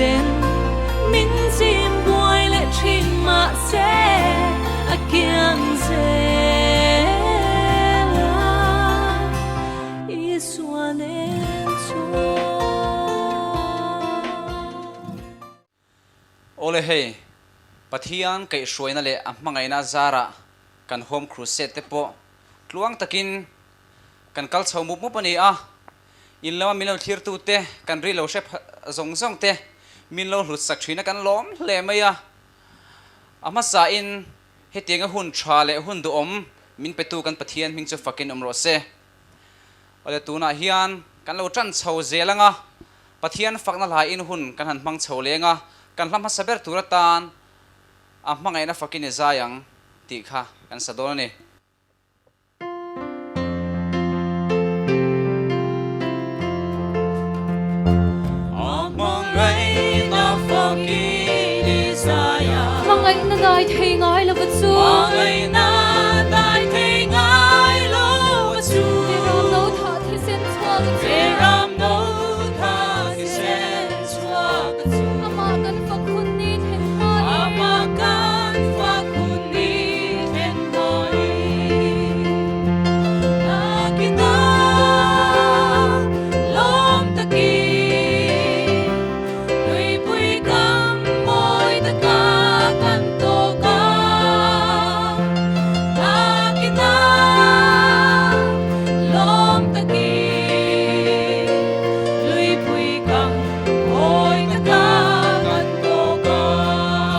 ten min chim buai leh thin mahse a kiang zel a Isua nen chuan. Awle hei, Pathian kaihhruaina leh a hmangaihna zarah kan Home Crusade te pawh tluang takin kan kal chho mup mup a ni a, in lama min lo thlirtute kan ri lo hre zawng zawng te min lo hlut sak thin a kan lawm hle mai a. A hmasain hetianga hun tha leh hun duhawm min petu kan Pathian hming chu fakin awm rawh se. Awle tunah hian kan lo tan chho zel anga Pathian fakna hlaiin hun kan han hmang chho leng a, kan hla hmasa ber tur atan a hmangaihna fakin i zai ang tih kha kan sa dawn a ni. Hmangaihna dai thei ngai lova chu. Beram no thah thisen chhuak a chu. Amah kan fak hun ni thlen hmain. Thisen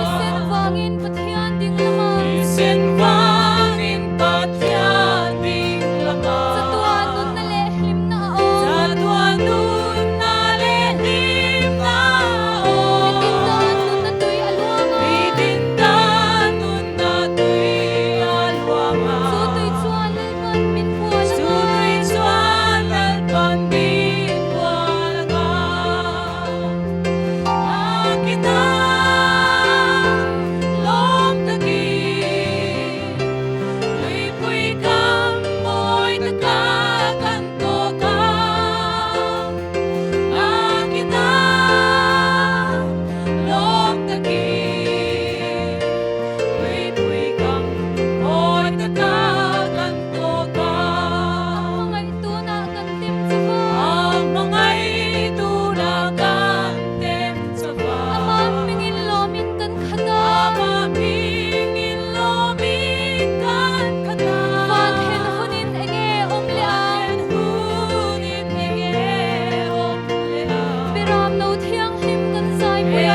vangin Pathian ding lama. Thisen vangin Pathian ding lama. Chatuan nunna leh hlimna a awm. Chatuan nunna leh hlimna a awm. Mitin tan nunna tui a luang a. Mitin tan nunna tui a luang a. Chu tui chuan Lalpan min bual anga. Chu tui chuan Lalpan min bual anga. Hmangaih tunah kan tem chauh a. Amah hmingin lawmin kan khat a. Van then hunin enge awm leh ang. Beram no thianghlim kan zai pui a.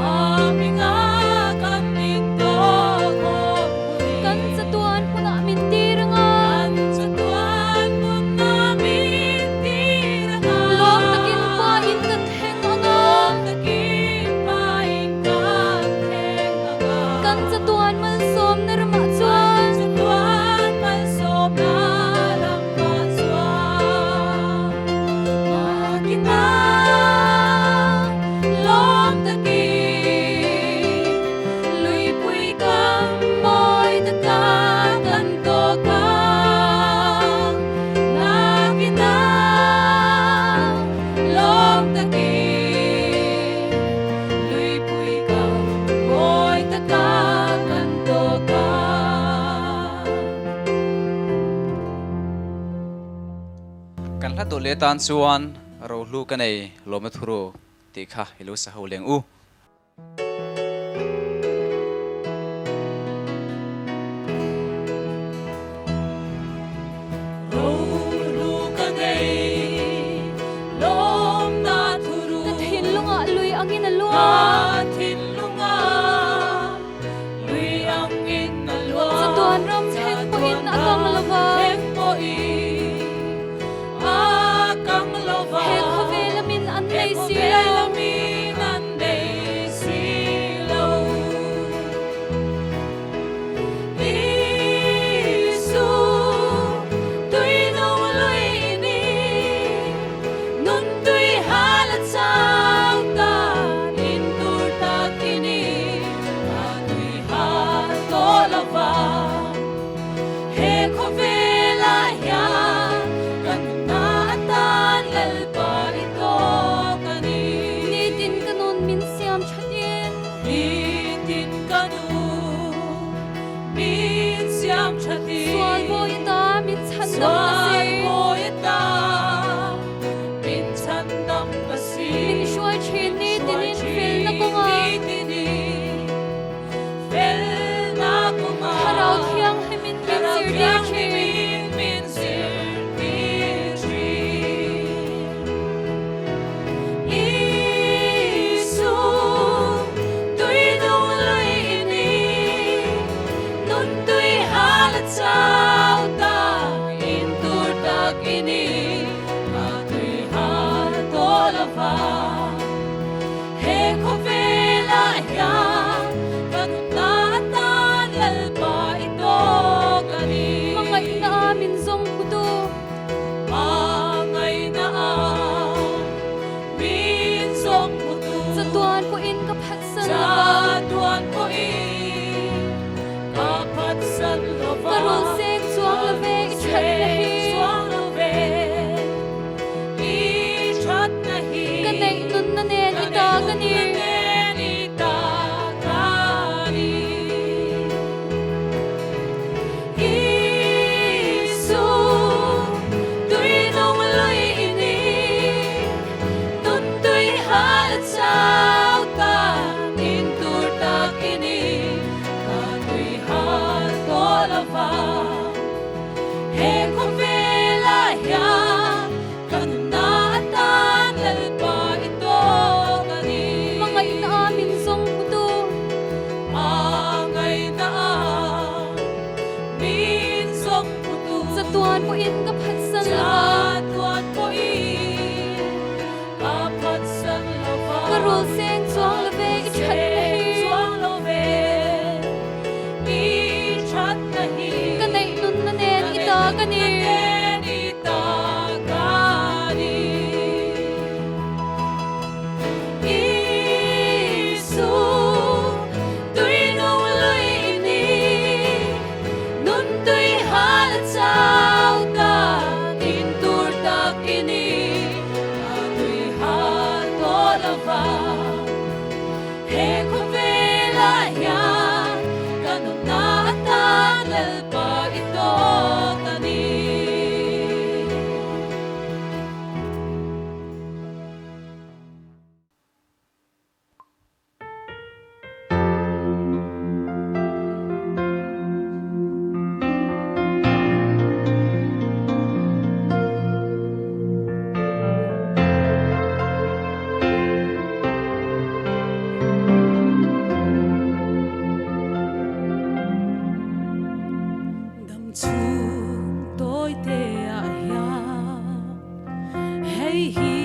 A hminga kan intawhkhawm hunin. Kan chatuan hmunah min tir anga. Lawm takin pa in kan thleng anga. Kan chatuan malsawmna ramah chuan. Kan hla duh leh tan chuan rohlu ka nei lawmna thuruk tih kha i lo sa ho leng u. Ka thinlungah lui angin a luang. Chatuan ram thleng pawhin a kang lo va. He khawvel amin an nei si Ka neih nunna nen i ta ka ni. Isu, tui nung lui i ni, Nun tui hal chau ta, in tur tak i ni, Ka tui hal tawh lo va. He khawvelah hian ka nunna atan Lalpa i tawk a ni. Hmangaihna a min zawng hmutu. Hmangaihna a min zawng hmutu. Chatuan pawhin ka phatsan lo va. Chatuan pawhin ka phatsan lo va. Ka rul seng chuang lo ve i thatna hi. Chuang lo ve i thatna hi. Ka neih nunna nen i ta ka ni. Ka neih nunna nen i ta ka ni. Isu, tui nung lui i ni, nun tui hal chau ta, in tur tak i ni, ka tui hal tawh lo va. He khawvelah hian ka nunna atan Lalpa i tawk a ni. Dam chhung tawi te ah hian hei hi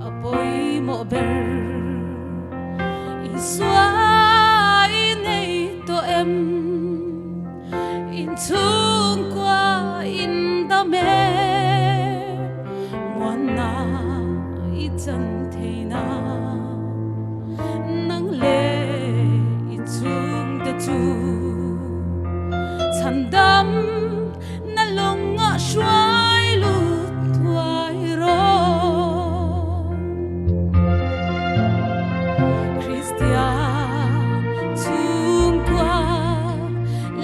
a pawimawh ber. Isua i nei tawh em? Inchhungkua in dam em? Muanna i chan theihna nang leh i chhungte chu chhandam na lawngah hruai lut thuai rawh. Kristian chhungkua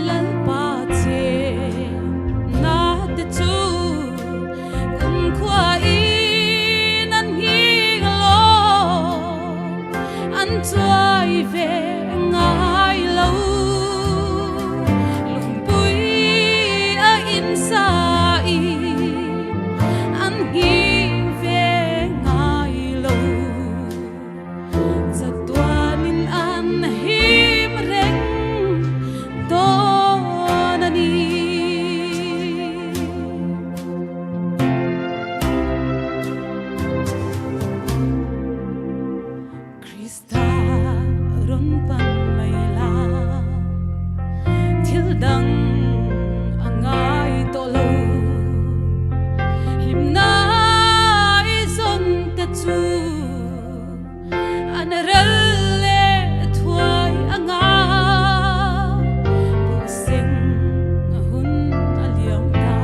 Lalpa chenna te chu kumkhua in an nghing alawm, an chuai ve ngai lo. Lungpui a insa in an nghing ve ngai lo. Chatuanin an him reng dawn a ni. Krista rawn pan mai la, thil dang a ngai tawh lo. Hlimna i zawn te chu an rel leh thuai a nga. Buhseng hun a liam ta,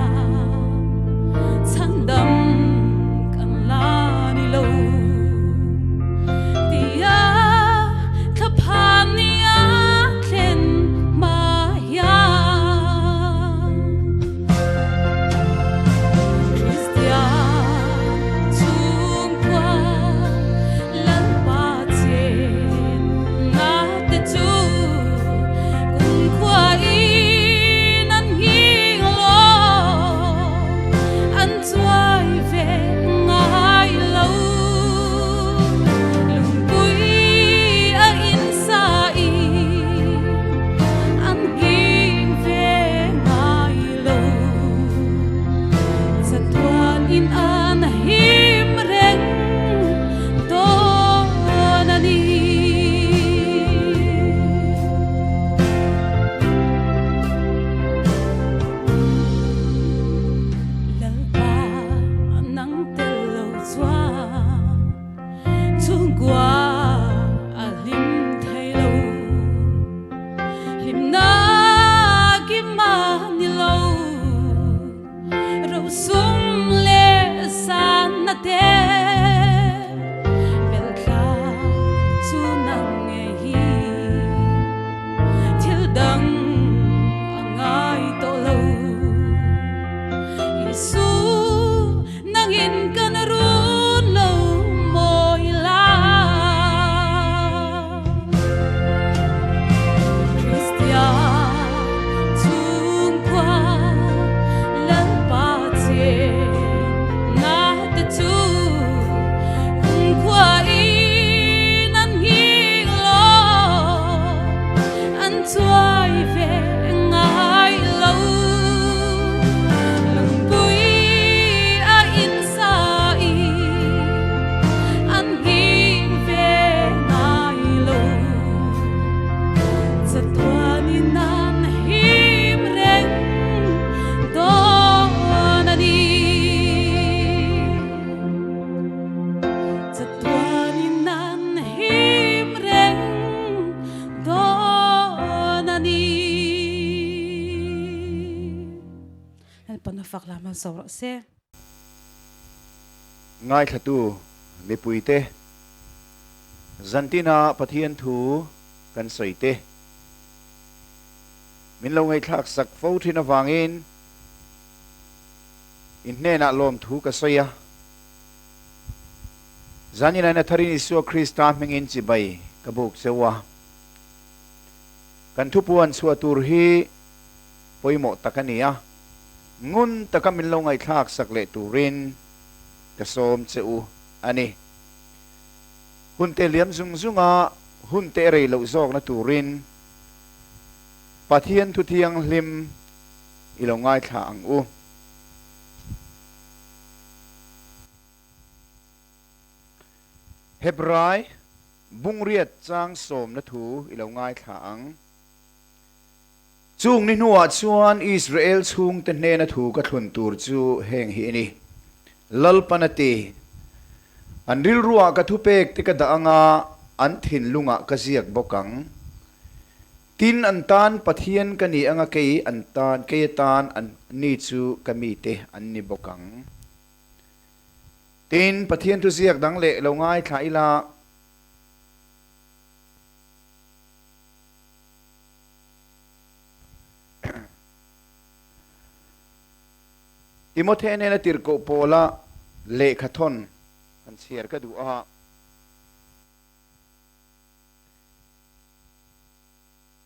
chhandam kan la ni lo. Tia thlaphan ni a thlen hma hian. Kristian chhungkua Lalpa chenna te chu kumkhua in an nghing alawm, an chuai ve ngai lo. Lungpui a insa in an nghing ve ngai lo. Chatuan in an him reng dawn a ni. Lalpa nang tel lo chuan chhungkua a hlim thei lo. Hlimna kim a ni lo, rosum leh sanna te. Malsawm rawh se. Ngaithlatu mipuite, zantina Pathian thu kan sawi te, min lo ngaihthlak sak fo thin avangin in hnenah lawmthu ka sawi a. Zanin aina tharin Isua Krista hmingin chibai ka buk cheu a. Kan thupuan chhuah tur hi pawimawh tak a ni a, ngun taka min lo ngaihthlak sak leh turin ka sawm che u a ni. Hun te liam zung zunga hun te rei loh zawkna turin Pathian thu thianghlim i lo ngaithla ang u. Hebrai Bungriat chang sawmna thu i lo ngaithla ang. Chung ni hnuah chuan Israel chhungte hnena thu ka thlun tur chu heng hi a ni, Lalpan a ti, An rilruah ka thupek te ka dah anga an thinlungah ka ziak bawk ang. Tin, an tan Pathian ka ni anga kei an tan, kei atan an ni chu ka mite an ni bawk ang. Tin, Pathian thu ziak dang leh lo ngaithla ila. Timothy nena tirhkoh pawla lehkha thawn han chhiar ka duh a.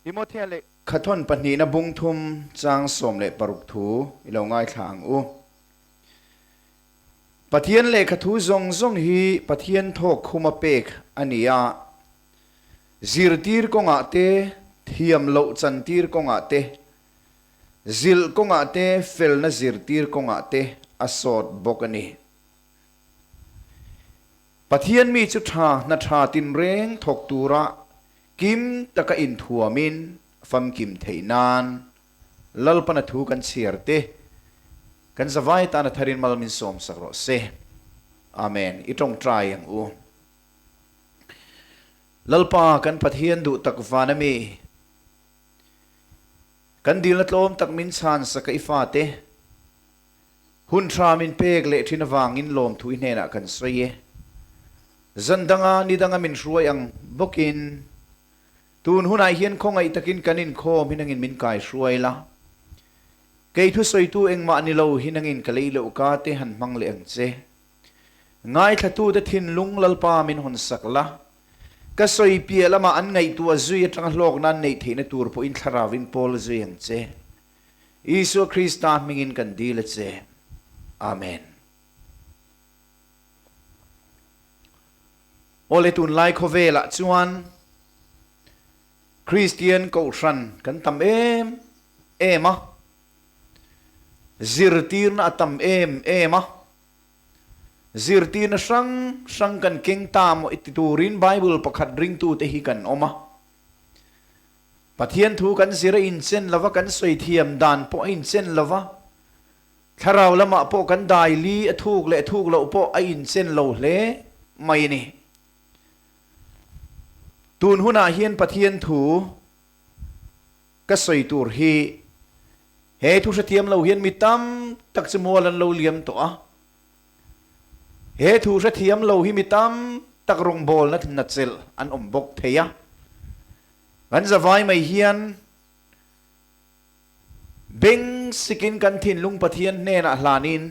Timothea lehkha thawn pahnihna bungthum chang 16 thu i lo ngaithla ang u. Pathian lehkha thu zawng zawng hi Pathian thawk khuma pek a ni a, zirtir kawngah te, thiam loh chantir kawngah te, zilh kawngah te, felna zirtir kawngah te a sawt bawk a ni. Pathian mi chu tha hna tha tinreng thawk tura kim taka inthuamin famkim theih nan Lalpana thu kan chhiar te kan zavai tana tharin mal min sawm sak rawh se. Amen. I tawngtai ang u. Lalpa kan Pathian duh tak van ami kan dilna tlawm tak min chhan sak a i fate hun tha min pek leh thin avangin lawmthu i hnenah kan sawi e. Zan danga ni danga min hruai ang bawkin Tun hunah hian khawngaih takin kan inkhawm hi nangin min kai hruai la. Kei thusawitu engmah ni lo hi nangin ka lei loh ka te han hmang leh ang che. Ngaithlatute thinlung Lalpa min hawn sak la. Ka sawi piah lamah an ngaihtuah zui atanga hlawkna an neih theihna tur pawhin thlarauin pawl zui ang che. Isua Krista hmingin kan dil a che. Amen. Awle tunlai khawvelah chuan Kristian Kohhran kan tam em em a, zirtirna a tam em em a, zirtirna hrang hrang kan keng ta maw i ti turin Bible pakhat ringtute hi kan awm a. Pathian thu kan zir a inchen lova, kan sawi thiam dan pawh a inchen lova, Thlarau lamah pawh kan dai li a thuk leh thuk loh pawh a inchen lo hle mai a ni. Tun hunah hian Pathian thu ka sawi tur hi he thu hrethiam lo hian mi tam tak chu mual an lo liam tawh a. He thu hrethiam lo hi mi tam tak rawngbawlna nachelh an awm bawk thei a. Kan zavai mai hian Beng sikin kan thinlung Pathian hnenah hlanin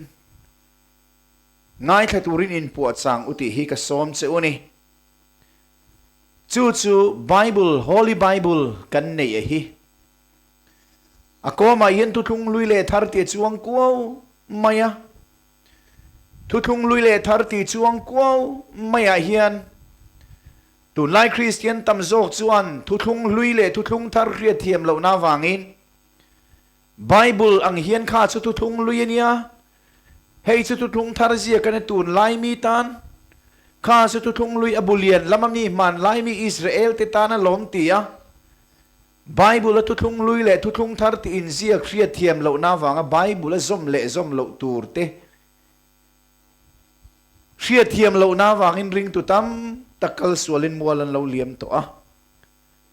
ngaithla turin inpuahchang u tih hi ka sawm che u ni. Chu chu Bible, Holy Bible, kan neih a hi. A kawmah hian thuthlung lui leh thar tih a chuang kuau mai a. Thuthlung lui leh thar tih chuang kuau maiah hian Tunlai Kristian tam zawk chuan thuthlung hlui leh thuthlung thar hriatthiam lohna avangin Bible ang hian kha chu thuthlung hlui a nia, hei chu thuthlung thar ziak a ni tunlai mi tan, kha chu thuthlung hlui a bu lian lama mi hmanlai mi Israel te tan a lawm ti a, Bible a thuthlung hlui leh thuthlung thar tih inziak hriatthiam lohna avanga Bible a zawm leh zawm loh tur te Hriatthiam lohna avangin ringtu tam tak kal sualin mual an lo liam tawh a,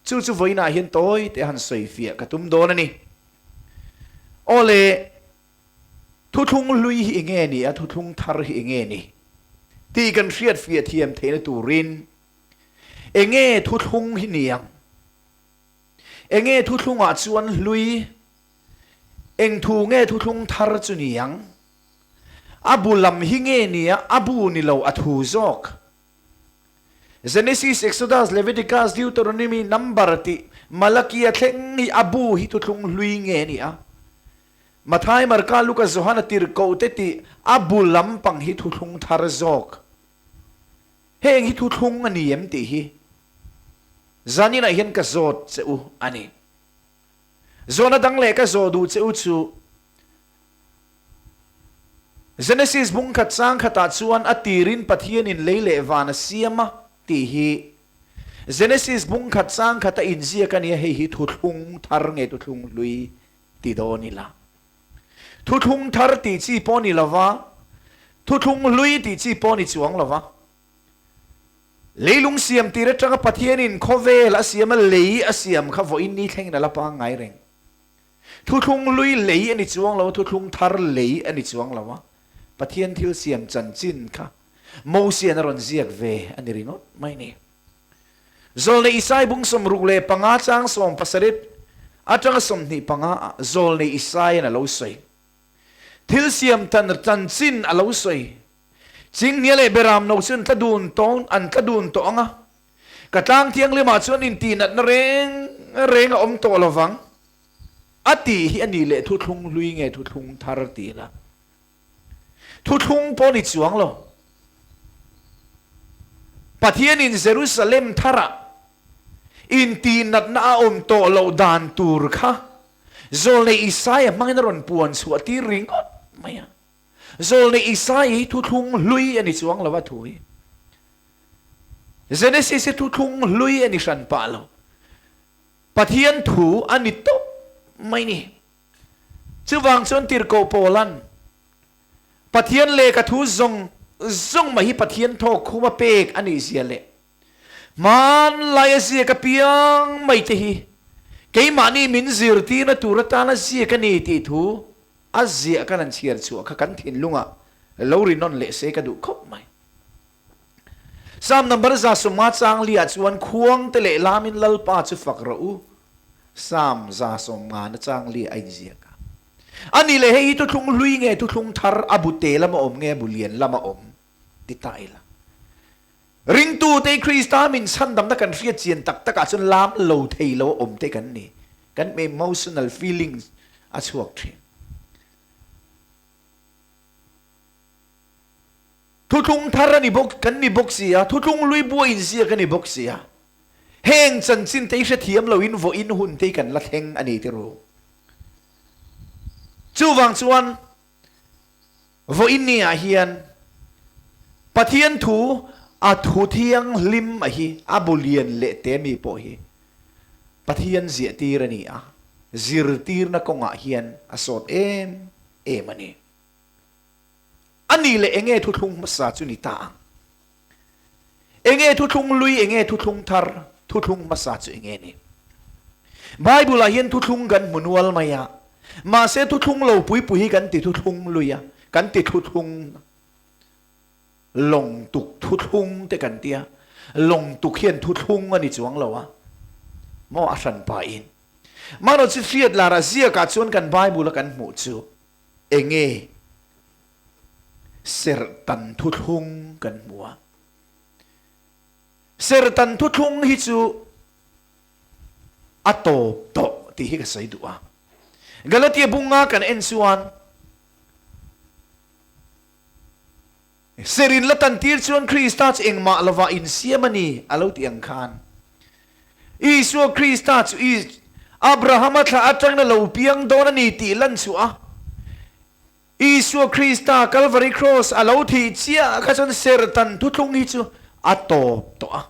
chu chu vawiinah hian tawi te han sawi fiah ka tum dawn a ni. Aw le, Thuthlung hlui hi enge ni a, thuthlung thar hi enge ni tih kan hriatfiah thiam theihna turin enge thuthlung hi ni ang? Enge thuthlungah chuan hlui? Eng thu nge thuthlung thar chu ni ang? A bu lam hi nge ni a, a bu ni lo a thu zawk? Genesis, Exodus, Leviticus, Deuteronomy, Number tih Malakia thleng hi a bu hi thuthlung hlui nge ni a? Mathai, Marka, Luka, Johana tirhkoh te tih a bu lampang hi thuthlung thar zawk. Heng hi thuthlung a ni em tih hi zaninah hian ka zawt che u a ni. Zawhna dang leh ka zawh duh che u chu Genesis bung khat chang khatah chuan a tirin Pathianin lei leh van a siam a tih hi Genesis bung khat chang khata inziak a nia, hei hi thuthlung thar nge thuthlung hlui ti dawn ila. Thuthlung thar tih chi pawh ni lova, thuthlung hlui tih chi pawh ni chuang lova. Leilung siam tir atanga Pathianin khawvel a siam a, lei a siam kha vawiin ni thlengin a la pangngai reng. Thuthlung hlui lei a ni chuang lo, thuthlung thar lei a ni chuang lo a, Pathian thil siam chanchin kha Mosian a rawn ziak ve a ni ringawt mai ni. Zawlnei Isai bung 65 chang 17 atanga 25 ah Zawlnei Isaian a lo sawi. Thil siam tan chanchin a lo sawi. Chinghnia leh Beram no chu an tla dun tawn an tla dun tawh ang a, ka tlang thianghlimah chuan intihnatna reng reng a awm tawh lo vang a tih hi a nih leh thuthlung hlui nge thuthlung thar tih la. Thuthlung pawh ni chuang lo. Pathianin Jerusalem tharah intihnatna a awm tawh loh dan tur kha Zawlnei Isaia hmangin a rawn puan chhuah tir ringawt mai a. Zawlnei Isaia hi thuthlung hlui a ni chuang lo a thu hi. Genesis hi thuthlung hlui a ni hran pah lo. Pathian thu a ni tawp mai ni. Chuvang chuan Tirhkoh Paula'n, Pathian lehkha thu zawng zawng mai hi Pathian thawk khuma pek a nih zia leh hmanlai a ziak apiang mai te hi keimahni min zirtirna tur atana ziak a ni tih thu a ziah kan han chhiar chhuah kha kan thinlungah lo ri nawn leh se ka duh khawp mai. Psalm number 150 chang liah chuan khuangte leh lamin Lalpa chu fak rawh u. Psalm 150 na chang liah a inziak a. A nih leh hei hi thuthlung hlui nge thuthlung thar a bu te lama awm nge bu lian lama awm ti ta ila. Ringtute Krista min chhandamna kan hriat chian tak takah chuan lam lo thei lo a awm te kan ni. Kan emotional feelings a chhuak thin. Thuthlung thar a ni bawk, kan ni bawk si a, thuthlung hlui buai inziak a ni bawk si a. Heng chanchin te hi hrethiam loin vawiin hun te hi kan la thleng a ni ti ru. Chuvang chuan vawiin ni ah hian Pathian thu a thu thianghlim a hi a bu lian leh te mi pawh hi Pathian ziahtir a ni a, zirtirna kawngah hian a sawt em em a ni. A nih leh enge thuthlung hmasa chu ni ta ang? Enge thuthlung lui, enge thuthlung thar, thuthlung hmasa chu enge ni? Bible ah hian thuthlung kan hmu nual mai a, mahse thuthlung lo pui pui hi kan ti thuthlung lui a, kan ti thuthlung lawng tuk thuthlung te kan tia, lawng tuk hian thuthlung a ni chuang lo a, maw a hran pa in. Mano chu hriat lar a ziak ah chuan kan Bible a kan hmuh chu Enge serhtan thuthlung kan hmu a? Serhtan thuthlung hi chu a tawp tawh tih hi ka sawi duh a. Galatia bunga kan en chuan Ser in la tan tir chuan Krista chu engmah lovah insiam a ni a lo ti ang khan. Isua Krista chu Abrahama thla atangin a lo piang dawn a ni tih lan chhuah a, Isua Krista Kalvari Kraws a lo thih chiah kha chuan serhtan thuthlung hi chu a tawp tawh a.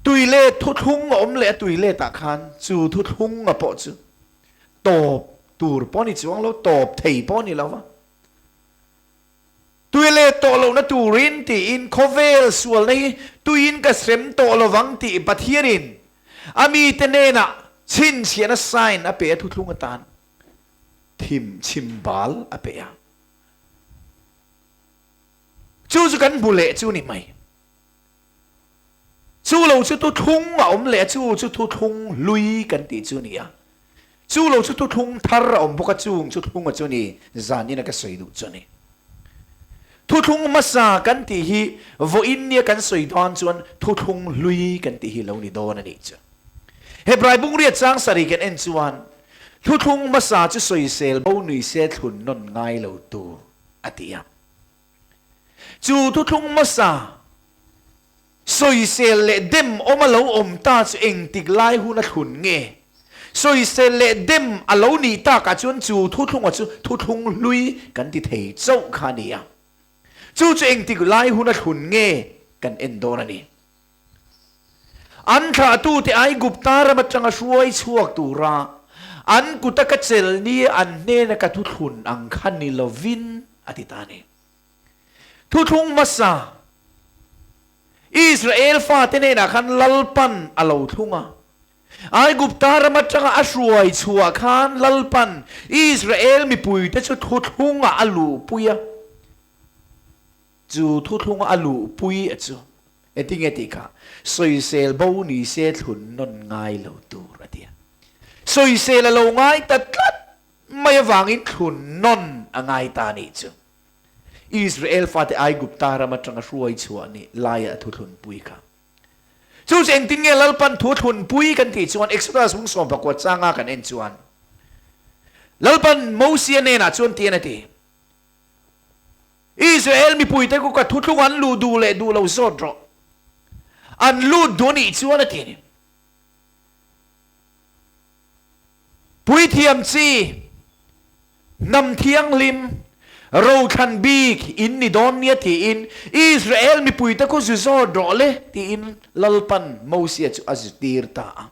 Tui let thuthlung a awm leh a tui letah khan chu thuthlung a pawh chu tawp tur pawh a ni chuang lo, tawp thei pawh a ni lo va. Tui let tawh lohna turin tiin khawvel sualna hi tuiin ka hrem tawh lovang tih Pathianin a mite hnenah chhinchhiahna sign a pe a thuthlung atan. Thim chhimbal a pe a. Chu chu kan hmu leh chu ni mai. Chu lo chu thuthlung a awm leh a, chu chu thuthlung hlui kan tih chu ni a. Chu lo chu thuthlung thar a awm bawk a, chung chu thlunga chu ni zanin a ka sawi duh chu ni. Thuthlung hmasa kan tih hi vawiin nia kan sawi dawn chuan thuthlung hlui kan tih hi lo ni dawn a nih chu. Hebrai bungriat chang sarih kan en chuan thuthlung hmasa chu sawisel bo nui se thlun nawn ngai lo tur a ti a. Chu thuthlung hmasa sawisel leh dem awm a lo awm ta chu engtik lai hun a thlun nge? Sawisel leh dem a lo nih takah chuan chu thuthlunga chu thuthlung hlui kan ti thei chauh kha a ni a. Chu chu engtik lai hun a thlun nge kan en dawn a ni. An thlahtute Aigupta ram atanga hruai chhuak tura an kuta ka chelh ni an hnena ka thuthlun ang kha ni lovin a ti ta a ni. Thuthlung hmasa Israel fate hnenah khan Lalpan a lo thlung a. Aigupta ram atanga a hruai chhuah khan Lalpan Israel mipuite chu thuthlungah a luhpui a. Chu thuthlunga a luhpui a chu engtinge tih kha sawisel bo ni se thlun nawn ngai lo tur a ti a. Sawisel a lo ngai ta tlat mai avangin thlun nawn a ngai ta a nih chu. Israel fate Aigupta ram atanga hruai chhuah ni laia a thuthlunpui kha. Chu chu engtin nge Lalpan thu thlunpui kan tih chuan Exodus hmung 19 changa kan en chuan Lalpan Mosia hnenah chuan tian a ti. Israel mipuite ku ka thuthlung an luh duh leh duh lo zawt rawh. An lut duh anih chuan a ti a ni. Puithiam chi, hnam thianghlim, rothlan bik in ni dawn nia tiin Israel mipuite ku zu zawt rawh le tiin Lalpan Mosia chu a zirtir ta a.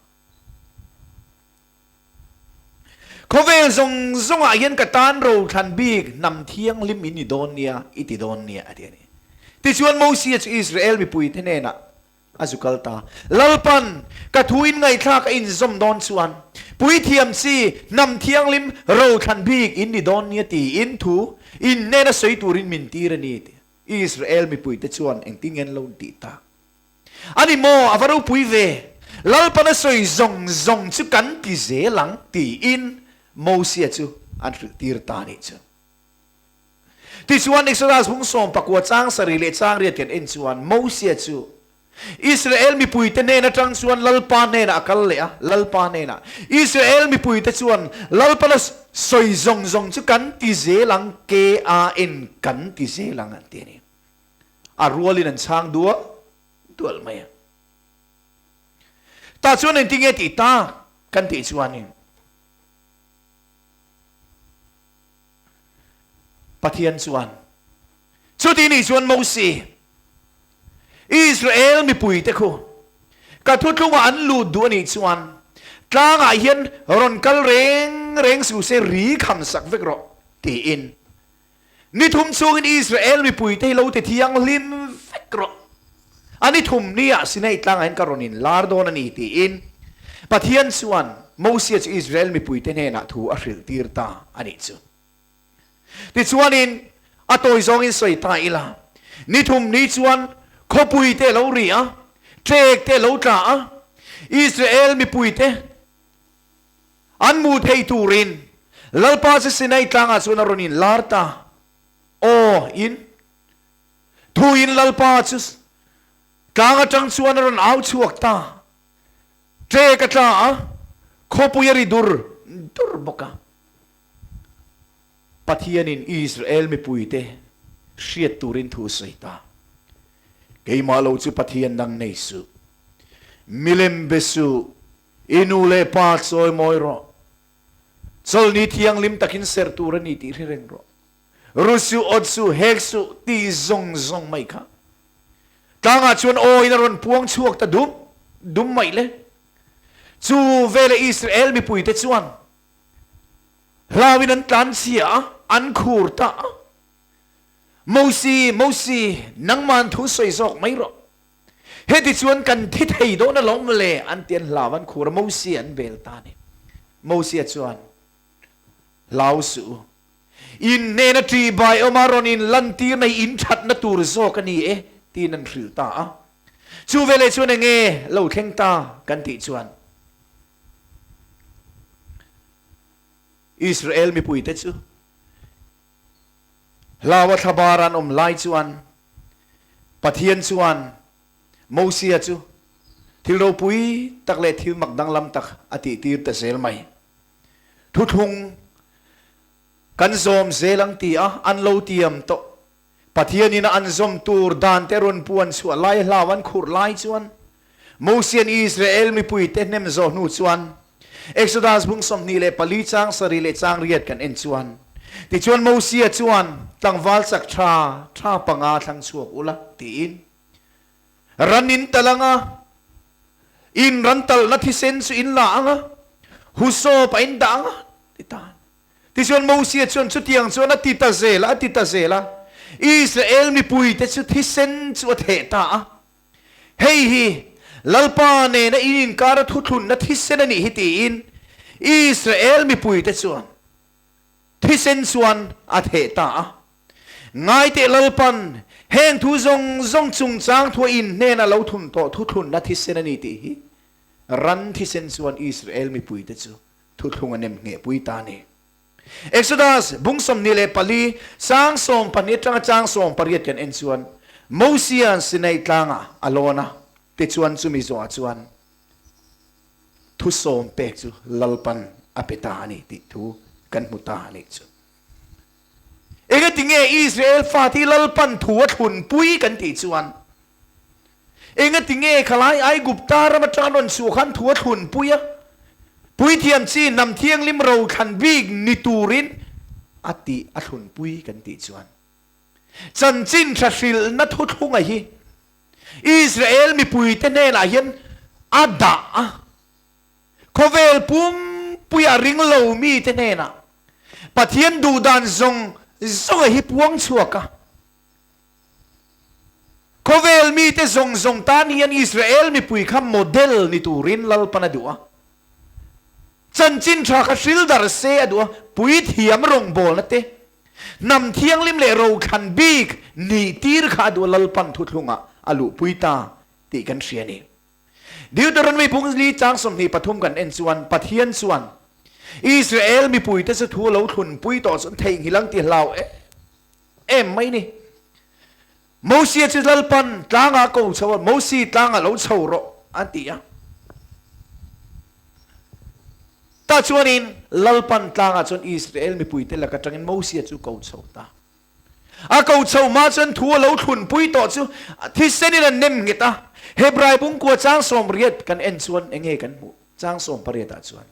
Khawvel zawng zawngah hian ka tan rothlan bik hnam thianghlim in ni dawn nia, i ti dawn nia, a ti a ni. Tichuan Mosia chu Israel mipuite hnenah a zu kal ta. Lalpan, ka thu in ngaihthlak a inzawm dawn chuan, puithiam chi, hnam thianghlim, rothlan bik in ni dawn nia tiin thu in hnena sawi turin min tir a ni, ti a. Israel mipuite chuan engtin nge an lo tih tak? A ni maw, a va ropui ve! Lalpan a sawi zawng zawng chu kan ti zel ang, tiin Mosia chu an hrilh tir ta a nih chu. Tichuan, Exodus bung 19 chang sarih leh chang riat kan en chuan Mosia chu Israel mipuite hnen atang chuan Lalpa hnenah a kal leh a, Lalpa hnenah Israel mipuite chuan Lalpan a sawi zawng zawng chu kan ti zel ang, KAN kan ti zel ang an ti a ni. A rualin an chhang dual dual mai a. Tah chuan engtinge tih tak kan tih chuanin Pathian chuan chuti nih chuan Mosi Israel mipuite khu ka thutlungah an lut duh a nih chuan tlangah hian rawn kal reng reng suh se ri kham sak vek rawh tiin Ni thum chungin Israel mipuite hi lo ti thianghlim vek rawh. A ni thum niah Sinai tlangah hian ka rawn inlar dawn a ni tiin Pathian chuan Mosia chu Israel mipuite hnenah thu a hrilh tir ta a nih chu. Tichuanin a tawi zawngin sawi ta ila, ni thum ni chuan khawpuite a lo ri a, ṭekte a lo tla a, Israel mipuite An mu thei turin Lalpa chu Sinai tlangah chuan a rawn inlar ta. Aw, in thuin Lalpa chu tlang atang chuan a rawn au chhuak ta. Ṭek a tla a, khawpui a ri dur dur bawk a. Pathianin Israel mipuite hriat turin thu sawi ta. Keimah lo chu Pathian dang nei suh. Milem be suh. I nu leh pa chawi mawi rawh. Chawlhni thianghlim takin serh tur a ni tih hre reng rawh. Ru suh, awt suh, hek suh tih zawng zawng mai kha. Tlangah chuan aw in a rawn puang chhuak ta dum dum mai le. Chu veleh Israel mipuite chuan hlauin an tlan chhia a, an khur ta a. Mosi, Mosi, nangman thu sawi zawk mai rawh. Heti chuan kan thi thei dawn alawm le an ti an hlau an khur a, Mosia an bel ta a ni. Mosia chuan Hlau suh u. In hnena ṭihbai awma rawn in lantirna hi in ṭhatna tur zawk a ni e, tiin an hrilh ta a. Chu veleh chuan eng nge lo thleng ta kan tih chuan Israel mipuite chu hlaua thlabar an awm lai chuan Pathian chuan Mosia chu thil ropui tak leh thil mak danglam tak a tihtir ta zel mai. Thuthlung kan zawm zel ang ti a an lo tiam tawh. Pathianin a an zawm tur dan te rawn puan chhuah lai hlau an khurh lai chuan Mosian Israel mipuite hnem zawh hnu chuan Exodus bung 24 chang sarih leh chang riat kan en chuan tichuan Mosia chuan tlangval chak tha tha panga thlang chhuak ula tiin Ran in talh ang a, in ran talhna thisen chu in la ang a, husawp a in dah ang a, ti ta. Tichuan Mosia chuan chutiang chuan a ti ta zel a, a ti ta zel a. Israel mipuite chu thisen chu a theh ta a. Hei hi Lalpa nena in inkara thuthlunna thisen a nih hi tiin Israel mipuite chuan thisen chuan a theh ta a. Ngaiteh Lalpan, heng thu zawng zawng chungchang thua in hnena lo thun tawh thuthlunna thisen a ni tih hi ran thisen chuan Israel mipuite chu thuthlung a nem nghehpui ta a ni. Exodus bung 24 sang 12 atanga chang 18 kan en chuan Mosia'n Sinai tlangah a lawn a, tichuan chumi zawhah chuan thusawm pek chu Lalpan a pe ta a ni tih thu kan hmu ta a nih chu. Engatinge Israel fate hi Lalpan thu a thlunpui kan tih chuan engatinge khalai Aigupta ram atanga rawn chhuah khan thu a thlunpui a, puithiam chi hnam thianghlim rothlan bik ni turin a tih a thlunpui kan tih chuan chanchin tha hrilhna thuthlunga hi Israel mipuite hnenah hian a dah a. Khawvel pumpuia ring lo mite hnenah Pathian duhdan zawng zawnga hi puang chhuak a. Khawvel mite zawng zawng tan hian Israel mipui kha model ni turin Lalpan a duh a. Chanchin tha kha hril dar se a duh a, puithiam rawngbawlna te, hnam thianghlim leh rothlan bik nih tir kha a duh a Lalpan thuthlungah a luhpui ta tih kan hria a ni. Deuteronomy bung li chang 23 kan en chuan Pathian chuan Israel mipuite chu thu lo thlunpui tawh chuan theihnghilh ang ti hlau em mai ni. Mosia chu Lalpan tlangah ko chho a, Mosi tlangah lo chho rawh an ti a. Tah chuanin Lalpan tlangah chuan Israel mipuite laka tangin Mosia chu ko chho ta. A ko chho hma chuan thu a lo thlunpui tawh chu thisenin an nem nghet a. Hebrai bungkua chang 80 kan en chuan eng nge kan hmuh? Chang 18 ah chuan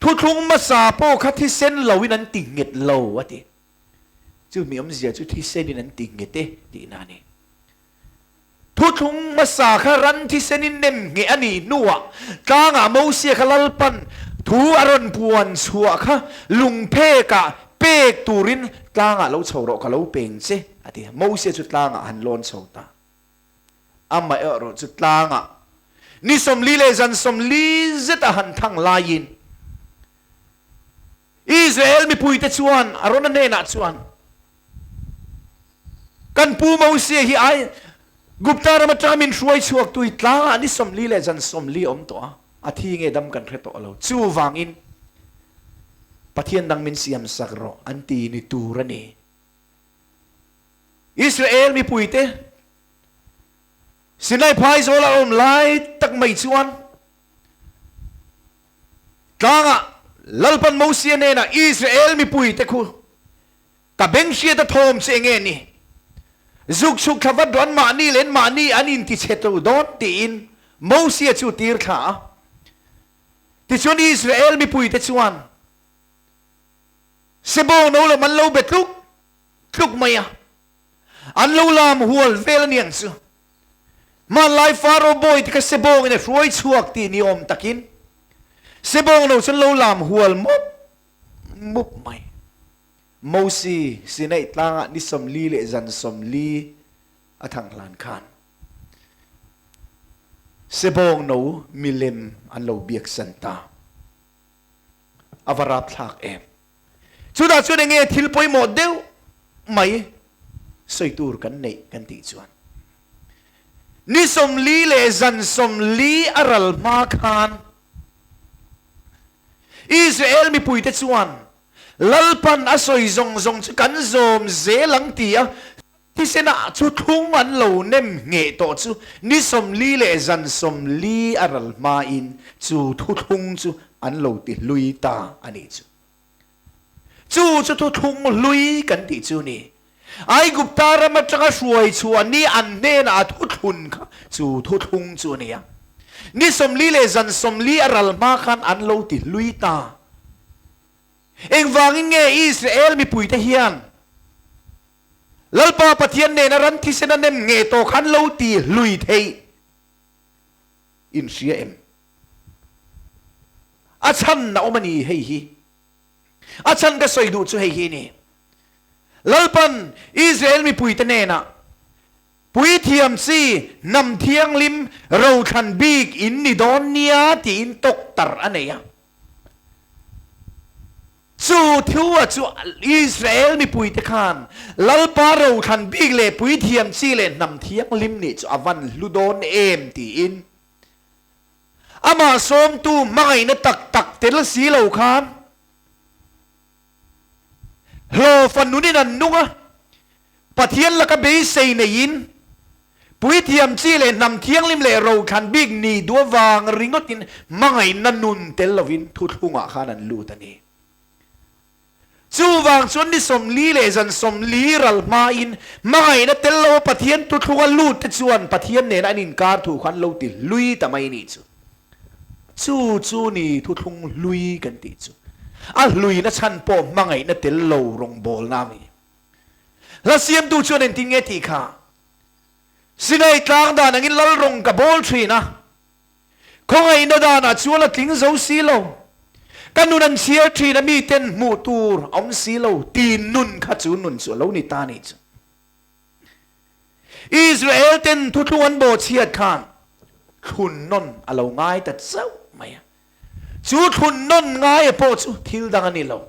thuthlung hmasa pawh kha thisen loin an ti nghet lo a ti. Chu mi awmzia chu thisenin an ti nghet e tihna a ni. Thuthlung hmasa kha ran thisenin nem ngheh a nih hnuah tlangah Mosia kha Lalpan thu a rawn puan chhuah kha lungphekah pek turin tlangah lo chho rawh ka lo peng che a ti. Mosia chu tlangah han lawn chho ta. Amaherawh chu tlangah ni 40 leh zan 40 zet a han thang laiin Israel mipuite chuan Arona hnenah chuan, Kan pu Mosia hi ai Gupta ram atanga min hruai chhuak tui tlangah ni 40 leh zan 40 awm tawh a, a thi nge dam kan hre tawh lo. Chuvangin Pathian dang min siam sak rawh an ti ni tur a ni. Israel mipuite Sinai phaizawl a awm lai tak mai chuan tlangah Lalpan Mosia hnenah Israel mipuite khu Ka beng hriat a thawm che nge ni? Zuk chhuk thla vat rawh an mahni leh an mahni an inti chhe to dawn tiin Mosia chu tir thla a. Tichuan Israel mipuite chuan Sebo no lam an lo be tluk tluk mai a, an lo lam hual vel aniang chu. Hmanlai Faro bawi te kha Sebawngin a hruai chhuak tih ni awm takin Sebawng no chu an lo lam hual mup mup mai. Mosi Sinai tlangah ni 40 leh zan 40 a thang hlan khan Sebawng no milem an lo biak san ta. A va rapthlak em! Chutah chuan enge thil pawimawh deuh mai sawi tur kan neih kan tih chuan ni 40 leh zan 40 a ral hma khan Israel mipuite chuan Lalpan a sawi zawng zawng chu kan zawm zel ang ti a, thisena chu thlung an lo nem ngheh tawh chu ni 40 leh zan 40 a ral hmain chu thuthlung chu an lo ti hlui ta a nih chu. Chu chu thuthlung hlui kan tih chu ni. Aigupta ram atanga hruai chhuah ni an hnenah a thuthlun kha chu thuthlung chu a ni a. Ni 40 leh zan 40 a ral hma khan an lo ti hlui ta. Engvangin nge Israel mipuite hian Lalpa Pathian nena ran thisen a nem nge tawh khan lo ti hlui theih in hria em? A chhan a awm a ni hei hi. A chhan ka sawi duh chu hei hi a ni. Lalpan Israel mipuite hnenah, Puithiam chi, hnam thianghlim, rothlan bik in ni dawn nia tiin tawk tar a nei a. Chu thua chu Israel mipuite khan Lalpa rothlan bik leh puithiam chi leh hnam thianghlim nih chu a van hlu dawn em tiin amah sawmtu hmangaihna tak tak tel si lo khan Hlawfa nunin an nung a, Pathian laka beisei neiin, puithiam chi leh hnam thianghlim leh rothlan bik ni duh avang ringawtin hmangaihna nun tel lovin thuthlungah khan an lut a ni. Chuvang chuan ni 40 leh zan 40 ral hmain hmangaihna tel lo a Pathian thuthlunga lut te chuan Pathian nena an inkar thu kha an lo ti hlui ta mai ni chu. Chu chu ni thuthlung hlui kan tih chu. A hluina chhan pawh hmangaihna tel lo rawngbawlna a ni. Hla siamtu chuan engtin nge tih kha? Sinai tlang dan angin lal rawng ka bawl thin a, khawngaihna danah chuan a tling zo si lo. Ka nun an chhiar thin a, miten hmuh tur a awm si lo ti nun kha chu nun chu a lo ni ta ni chu. Israel ten thuthlung an bawhchhiat khan thlun nawn a lo ngai ta chauh mai a. Chu thlun nawn ngaia pawh chu thil dang a ni lo.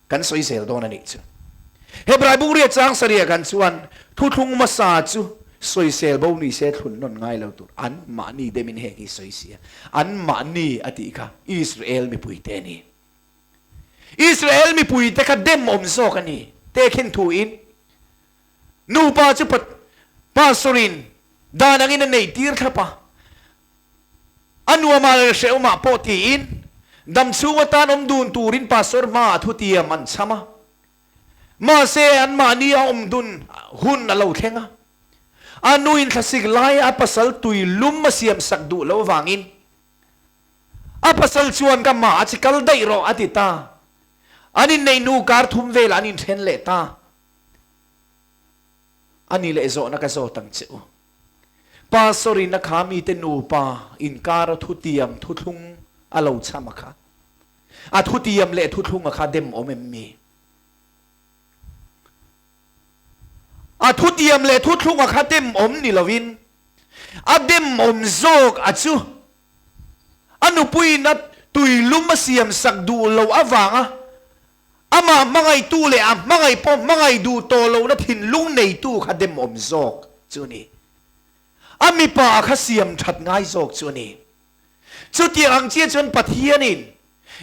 Kan sawi zel dawn a nih chu. Hebrai bungria chang sarih kan chuan thuthlung hmasa chu sawisel bo ni se thlun nawn ngai lo tur an mahni demin heng hi sawi si a. An mahni a tih kha Israel mipuite a ni. Israel mipuite kha dem awm zawk a ni. Tehkhin thuin nupa chu pastor-in dan angin a neih tir thlap a, a nuamah leh hrehawmah pawh tiin dam chhung atan awm dun turin pastor hmaah thutiam an chham a. Mahse, anmahni a awm dun hun a lo thleng a. A nuin thlasik laia a pasal tui lum a siamsak duh loh avangin A pasal chuan ka mah a chi kal daih rawh a ti ta. An inneih hnu kar thum velah an inthen leh ta. A ni leh zawhna ka zawt ang che u. Pastor in a kha mite nupa inkar a thutiam thuthlung a lo chham a kha. A thutiam leh thuthlung a kha dem awm em mi? A thutiam leh thuthlung a kha dem awm ni lovin a dem awm zawk a chu A nupuiin a tuilum a siamsak duh loh avanga amah hmangaihtu leh a hmangaih pawh hmangaih duh tawh lohna thinlung neitu kha demawm zawk chu a ni. A mipa kha siam that ngai zawk chu a ni. Chutiang ang chiah chuan Pathianin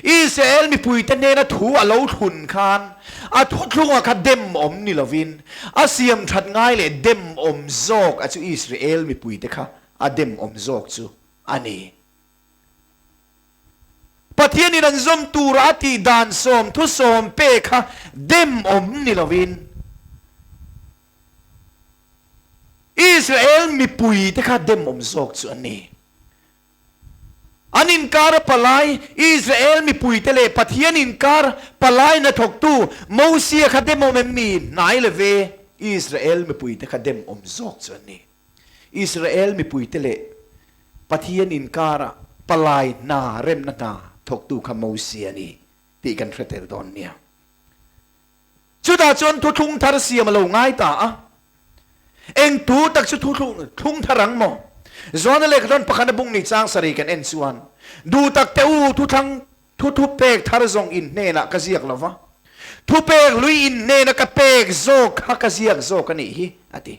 Israel mipuite hnena thu a lo thlun khan a thuthlunga kha demawm ni lovin a siam that ngai leh demawm zawk a chu Israel mipuite kha a demawm zawk chu a ni. Pathianin an zawm tura a tih dan sawm thu sawm pe kha dem awm ni lovin Israel mipuite kha dem awm zawk chu an ni. An inkara palai Israel mipuite leh Pathian inkar palai hnathawktu Mosia kha dem awm em mi? Hnai leve Israel mipuite kha dem awm zawk chu an ni. Israel mipuite leh Pathian inkara palai hna remna hna thawktu kha Mosia a ni tih kan hre tel dawn nia. Chutah chuan thuthlung thar siam a lo ngai ta a. Eng tu tak chu thuthlung thar ang maw? Joana lehkha thawn pakhat a bung ni chang sarih kan en chuan, Duh tak teh u, thuthlang thuthu pek thar zawng in hnenah ka ziak lo va. Thupek lui in hnena ka pek zawk kha ka ziak zawk a nih hi, a ti.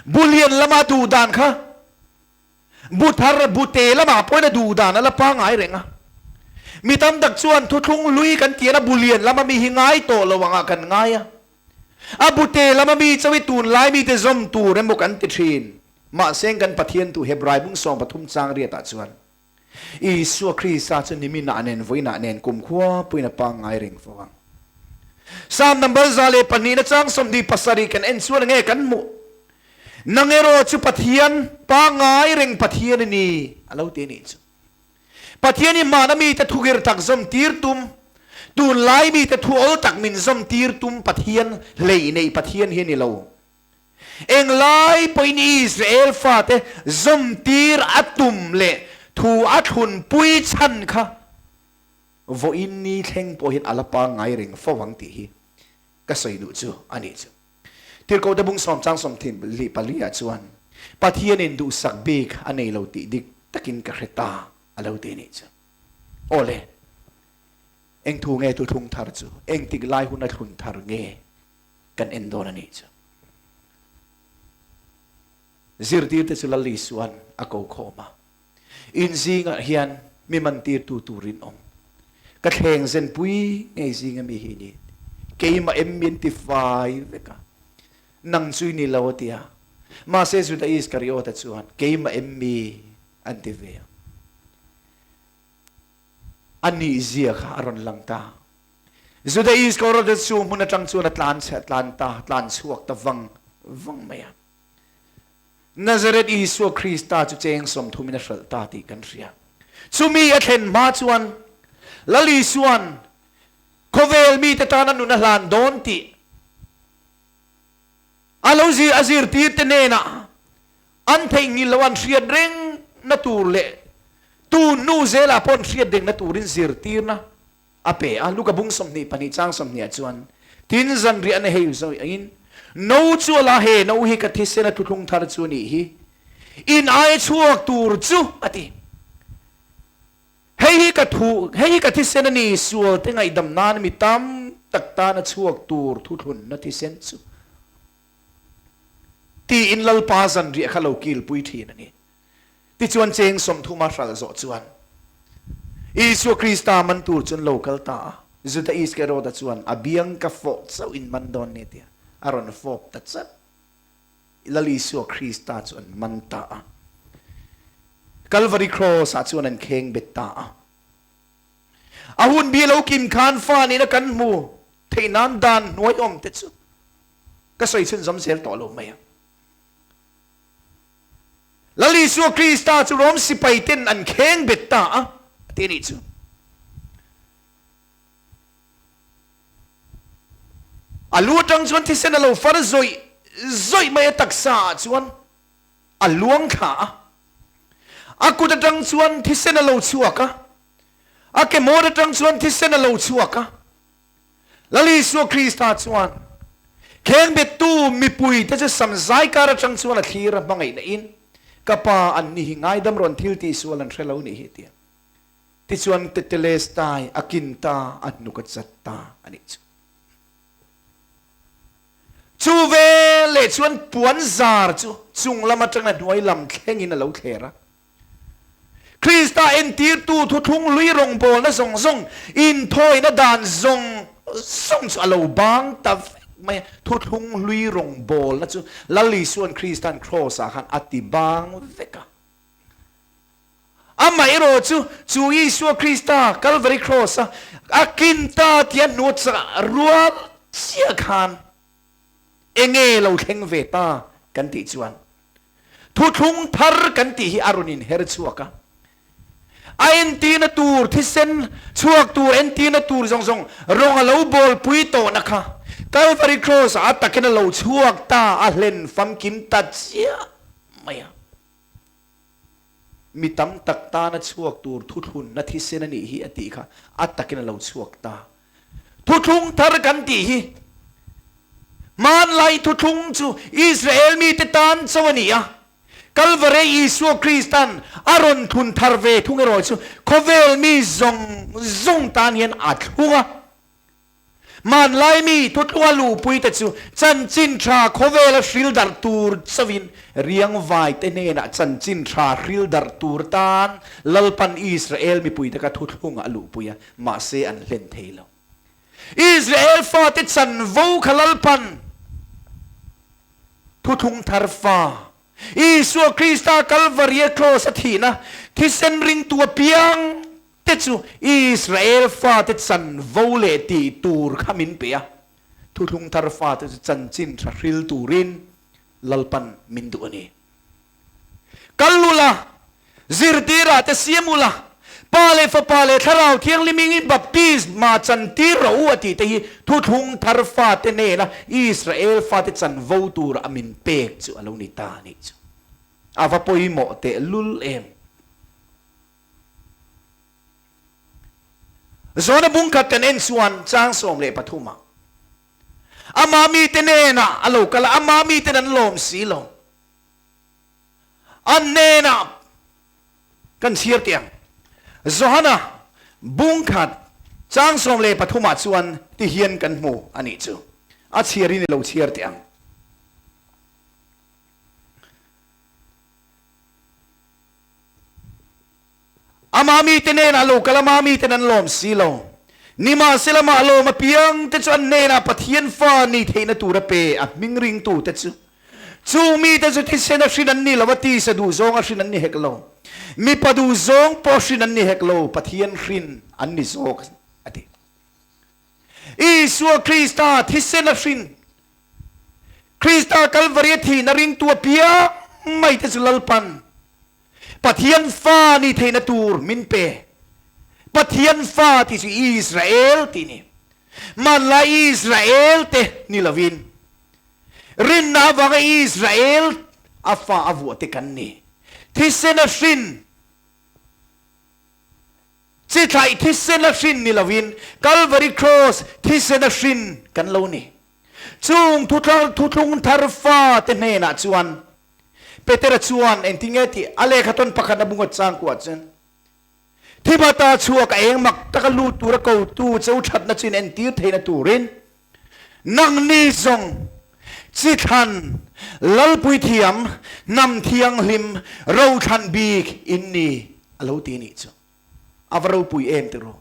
Bu lian lama duh dan kha bu thar bu te lamah pawhin a duh dan a la pangngai reng a. Mi tam tak chuan thuthlung lui kan tian a bu lian lama mi hi ngai tawh lo angah kan ngai a. A bu te lama mi chawi tunlai mite zawm tur emaw kan ti thin. Mahse kan Pathian tu Hebrai bung 13 chang riatah chuan Isua Krista chu niminah nen vawiinah nen kumkhua puiin a pangngai reng fo ang. Psalm number 102 na chang 27 kan en chuan enge kan hmuh? Nang erawh chu Pathian pangngai reng Pathian i ni a lo ti a nih chu. Pathian i hmana mite thugir tak zawm tir tum, tunlai mite thu awl tak min zawm tir tum Pathian hlei nei Pathian hi a ni lo. Englai pawhin Israel fate zawmtir a tum leh thu a thlunpui chhan kha vawiin ni thleng pawh hian a la pangngai reng fo ang tih hi ka sawi duh chu a nih chu. Tirhkohte bung sawm chang sawmthim lih pali ah chuan Pathianin duhsak bik a nei lo tih dik takin ka hre ta a lo ti a nih chu. Awle, eng thu nge thuthlung thar chu? Engtik lai hun a thlun thar nge? Kan en dawn a nih chu. Zirtirte chu Lal Isua'n a ko khawm a, In zingah hian mi mantirtu tur in awm. Ka thleng zenpui ngei zinga mi hi ni. Keimah em min ti fai vek a, nang chu i ni lo a ti a. Mahse Juda Iskariota chuan, Keimah em mi an ti ve a. A nihzia kha a rawn lang ta. Juda Iskariota chu hmun atang chuan a tlan chhe tlan ta tlan chhuak ta vang vang mai a. Nazareth Isua Krista chu cheng 30 in a hralh ta tih kan hria. Chumi a thlen hma chuan Lal Isua'n khawvel mite tan a nun a hlan dawn tih a lo zir a zirtirte hnenah an theihnghilh loh an hriat reng na tur leh tun hnu zelah pawh an hriat reng na turin zirtirna a pe a. Luka bung 22 chang 20 ah chuan, Tin zanriah na hei zawih no chu a la he no hi ka thisen a thuthlung thar chu a nih hi, in ai chhuak tur chu a ti. Hei hi ka thu, hei hi ka thisen a ni, sual te ngaihdam nan mi tam tak tan a chhuak tur thuthlunna thisen chu tiin Lalpa zanriah kha lo kilpui thin a ni. Tichuan cheng 30 a hral zawh chuan Isua Krista man tur chuan lo kal ta a, Juda Iskerota chuan a biang ka fawh chauh in man dawn ni tia a rawn fawp ta chat. Lal Isua Krista chu an man ta a, Kalvari Cross ah chuan an kheng bet ta a. A hun bi lo kim khan fa nihna kan hmu theih nan dan hnuai awm te chu ka sawi chhunzawm zel tawh lo mai ang. Lal Isua Krista chu Rom sipai ten an kheng bet ta a, a ti a nih chu. A lu atang chuan thisen a lo far zawih zawih mai a, taksa ah chuan a luang thla a. A kut atang chuan thisen a lo chhuak a, a ke hmawr atang chuan thisen a lo chhuak a. Lal Isua Krista chuan khengbettu mipuite chu samzai kar atang chuan a thlir a, hmangaihna in, Ka pa, an ni hi ngaidam rawn thil tihsual an hre lo nih hi, tia. Tichuan Tetelestai a kin ta, a hnuk a chat ta a nih chu. Chu veleh chuan puan zar chu chung lam atanga hnuai lam thlengin a lo thler a. Krista entirtu thuthlung hlui rawngbawlna zawng zawng, inthawina dan zawng zawng chu a lo bang ta vek mai a. Thuthlung hlui rawngbawlna chu Lal Isua'n Krista'n Kraws-ah khan a ti bang vek a. Amah erawh chu, chu Isua Krista Kalvari Kraws-a a kin ta tia hnuchah rual chiah khan enge lo thleng ve ta kan tih chuan thuthlung thar kan tih hi a rawn inher chhuak a. A entirna tur thisen chhuak tur entirna tur zawng zawng rawng a lo bawlpui tawhna kha Kalvari Kraws-ah a takin a lo chhuak ta, a hlen famkim ta chiah mai a. Mi tam tak tana chhuak tur thuthlunna thisen a nih hi a tih kha a takin a lo chhuak ta. Thuthlung thar kan tih hi hmanlai thuthlung chu Israel mite tan chauh a ni a, Kalvare Isua Kristan a rawn thlun thar ve thung erawh chu khawvel mi zawng zawng tan hian a thlung a. Hmanlai mi thutlunga luhpuite chu chanchin tha khawvela hril darh tur chauhin riangvaite hnenah chanchin tha hril darh tur tan Lalpan Israel mipuite kha thuthlunga a luhpui a, mahse an hlen thei lo. Israel fate chanvo kha Lalpan thuthlung thar fa Isua Krista Kalvaria Kraws a thihna thisen ringtu apiang te chu Israel fate chanvo leh tih tur kha min pe a, thuthlung thar fate chu chanchin tha hril turin Lalpan min duh a ni. Kal ula, zirtirah te siam ula, Pa leh Fapa leh Thlarau Thianghlim ingin baptisma chantir rawh u a tih te hi thuthlung thar fate hnena Israel fate chanvo tura a min pek chu a lo ni ta a nih chu. A va pawimawh tehlul em! Zawna bungkhat kan en chuan chang 13 ah ama mite hnenah a lo kal a, ama miten an lawm si lo. An hnenah kan chhiar teh ang. Johana bungkhat chang 13 ah chuan ti hian kan hmu a nih chu. A chhiarin i lo chhiar teh ang. Ama mite hnenah lo kal a, ama miten an lawm si lo. Nimahsela mah lawm apiang te chu an hnenah Pathian fa ni theihna tur a pe, a hming ringtute chu. Chung mite chu thisen a hrin an ni lo a, tisa duhzawng a hrin an ni hek lo. Mipa duhzawng pawh hrin an ni hek lo, Pathian hrin an ni zawk, a ti. Isua Krista thisen a hrin, Krista Kalvari a thihna ringtu apiang mai te chu Lalpan Pathian fa ni theihna tur min pe. Pathian fa tih chu Israel tih ni. Hmanlai Israel te ni lovin rinna avanga Israel a fa a vuah te kan ni. Thisen a hrin, chi thlaih thisen a hrin ni lovin Calvary Cross thisen a hrin kan lo ni. Chung thuthlung thar fa te hnenah chuan Petera chuan engtin nge tih a lehkha tawn pakhat a bunga chang kuah chuan, Thibata chhuak a eng mak taka lut tura kotu che u thatna chu in entir theihna turin nangni zawng chi thlan Lalpui thiam hnam thianghlim rothlan bik in ni a lo ti nih chu. A va ropui em ti ru.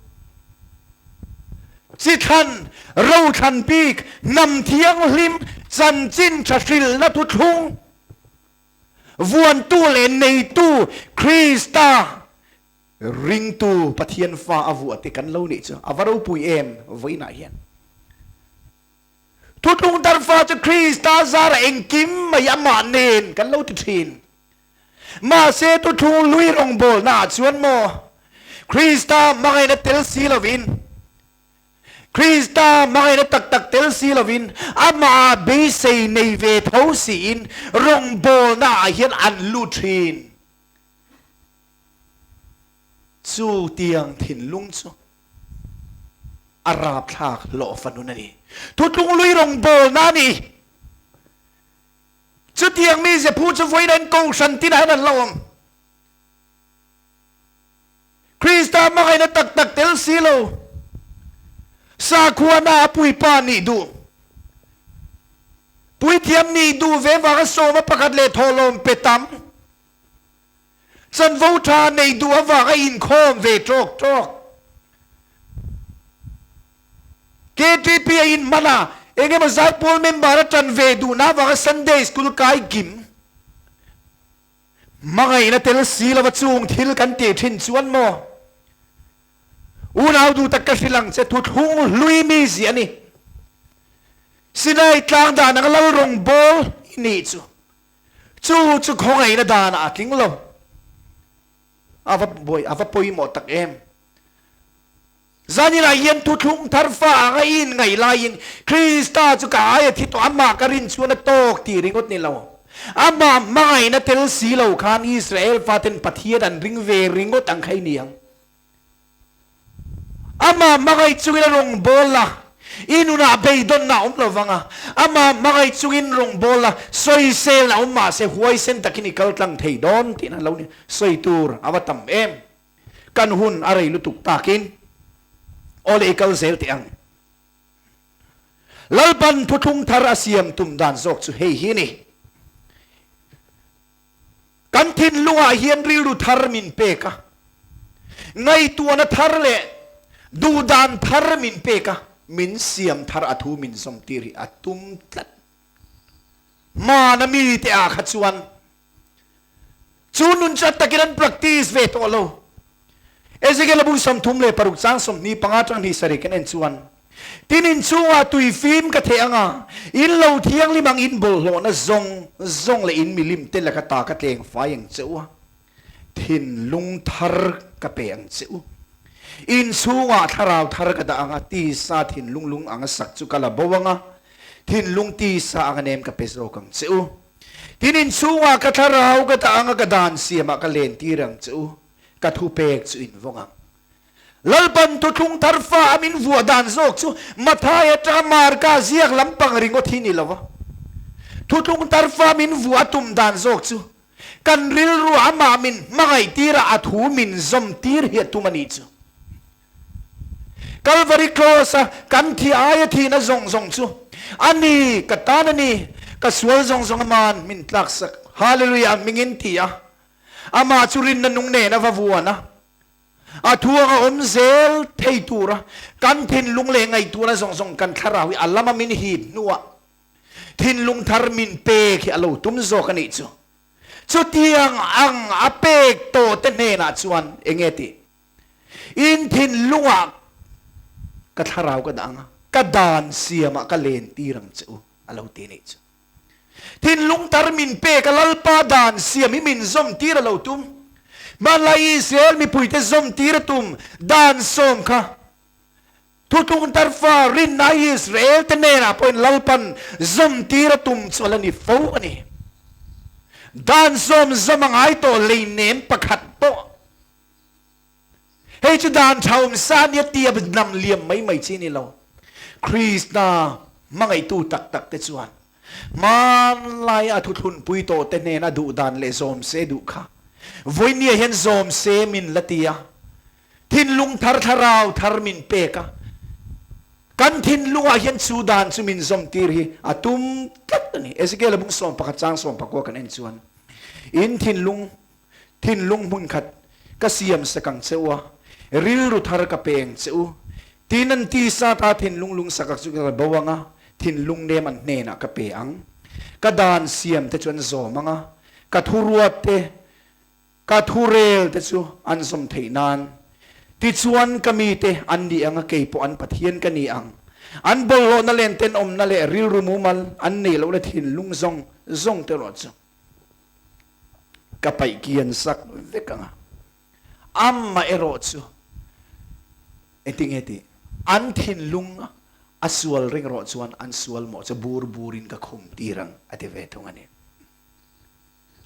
Chi thlan, rothlan bik, hnam thianghlim, chanchin tha hrilhna thuthlung, vuantu leh neitu Krista ringtu Pathian fa a vuah te kan lo nih chu a va ropui em vawiinah hian. Thuthlung darfa chu Krista zara engkim mai amah nen kan lo ti thin. Mahse thuthlung lui rawngbawlna ah chuan maw Krista hmangaihna tel si lovin, Krista hmangaihna tak tak tel si lovin, amah beisei nei ve tho siin rawngbawlna ah hian an lut thin. Chu tiang thinlung chu a rapthlak hlawhfa nun a ni. Thuthlung lui rawngbawlna a ni. Chutiang mi zephu chu vawiin an kohhran tinah hian an la awm. Krista hmangaihna tak tak tel si lo, sakhuana a puipa nih duh, puithiam nih duh ve vanga sawma pakhat leh thawhlawm pe tam, chanvo tha neih duh avanga inkhawm ve tawk tawk. KTP a inhman a, eng emaw zaipawl member a tan ve duhna avanga Sunday School kai kim hmangaihna tel si lova chung thil kan tih thin chuan maw unau duh tak ka hrilh ang che thuthlung hlui mi zia a ni. Sinai tlang dan anga lal rawngbawl i nih chu chu chu khawngaihna danah a tling lo. A va buai a va pawimawh tak em. Zaninah hian thuthlung thar fa anga i inngaih laiin Krista chu ka aia thi tawh, amah ka rin chuan a tawk tih ringawt ni lo. Amah hmangaihna tel si lo khan Israel faten Pathian an ring ve ringawt ang kha i ni ang. Amah hmangaih chungin a rawngbâwl a, i nunah beidawnna a awm lo vang a. Amah hmangaih chungin rawngbâwl a, sawiselna awm mah se huaisen takin i kal tlang thei dawn tihna lo ni. Sawi tur a va tam em! Kan hun a rei lutuk takin aw le i kal zel teh ang. Lalpan thuthlung thar a siam tum dan zawk chu hei hi a ni. Kan thinlungah hian rilru thar min pek a, ngaihtuahna thar leh duhdan thar min pek a, min siam thar a thu min zawmtir hi a tum tlat. Hmana mite ah kha chuan chu nun chu a takin an practice ve tawh lo. Ezekiel a bu 36 chang 25 atang hnih sarih kan en chuan, Tin in chungah tui fim ka theh anga, in lo thianghlim ang in bawlhhlawhna zawng zawng leh in milim te laka ta ka tleng fai ang che u a, thinlung thar ka pe ang che u. In chhungah thlarau thar ka dah anga, tisa thinlung lung anga sak chu ka la bo anga, thinlung tisa anga nem ka pe zawk ang che u. Tin in chhungah ka thlarau ka dah anga ka dan siamah ka lentir ang che u, ka thupek chu in vawng ang. Lalpan thuthlung thar fa a min vuah dan zawk chu Mathai atanga Marka ziak lampang ringawt hi ni lo va. Thuthlung thar fa min vuah a tum dan zawk chu kan rilru amah min hmangaih tir a, a thu min zawm tir hi a tum a nih chu. Kalvari Cross a kan thi aia thihna zawng zawng chu a ni, ka tan a ni, ka sual zawng zawng aman min tlaksak. Hallelujah mingin ti a, amah chu rinna nung nen a va vuan a. A thuang a awm zel thei tura kan thinlung leh ngaihtuahna zawng zawng kan thlarau hi a lama min hip hnuah thinlung thar min pek hi a lo tum zawk a nih chu. Chutiang ang a pek tawh te hnenah chuan eng nge tih? In thinlungah ka thlarau ka dah ang a, ka dan siamah ka len tir ang che u a lo ti a nih chu. Thinlung tar min pek a Lalpa dan siam hi min zawm tir a lo tum. Hmanlai Israel mipuite zawm tir a tum dan sawm kha. Thutlung tar fa rinna Israel te hnenah pawhin Lalpan zawm tir a tum chu a la ni fo a ni. Dan sawm zawm a ngai tawh leinem pakhat pawh. Hei chu dan tha awm sa nia tia nam liam mai mai chi ni lo. Krista hmangaihtu tak tak te chuan hmanlai a thuthlunpui tawh te hnena duh dan leh zawm se duh kha vawinia hian zawm se min la ti a, thinlung thar thlarau thar min pek a, kan thinlungah hian chu dan chu min zawm tir hi a tum tlat a ni. Ezekiel a bung 11 chang 19 kan en chuan in thinlung Thinlung hmun khat ka siam sak ang che u a, rilru thar ka pe ang che u. Tin an tisa ta thinlung lungsak chu ka bo ang a, thinlung nem an hnenah ka pe ang. Ka dan siam te chu an zawm ang a, ka thuruat te, ka thurel te chu an zawm theih nan. Tichuan ka mite an ni ang a, kei pawh an Pathian ka ni ang. An bawlhhlawhna len tenawmna leh rilru mumal an nei loh le thinlung zawng zawng te erawh chu. Ka paih kian sak vek ang a, amah erawh chu engtinge tih an thinlung a sual reng erawh chuan an sual mawh chu bur burin ka khum tir ang a ti ve thung a ni.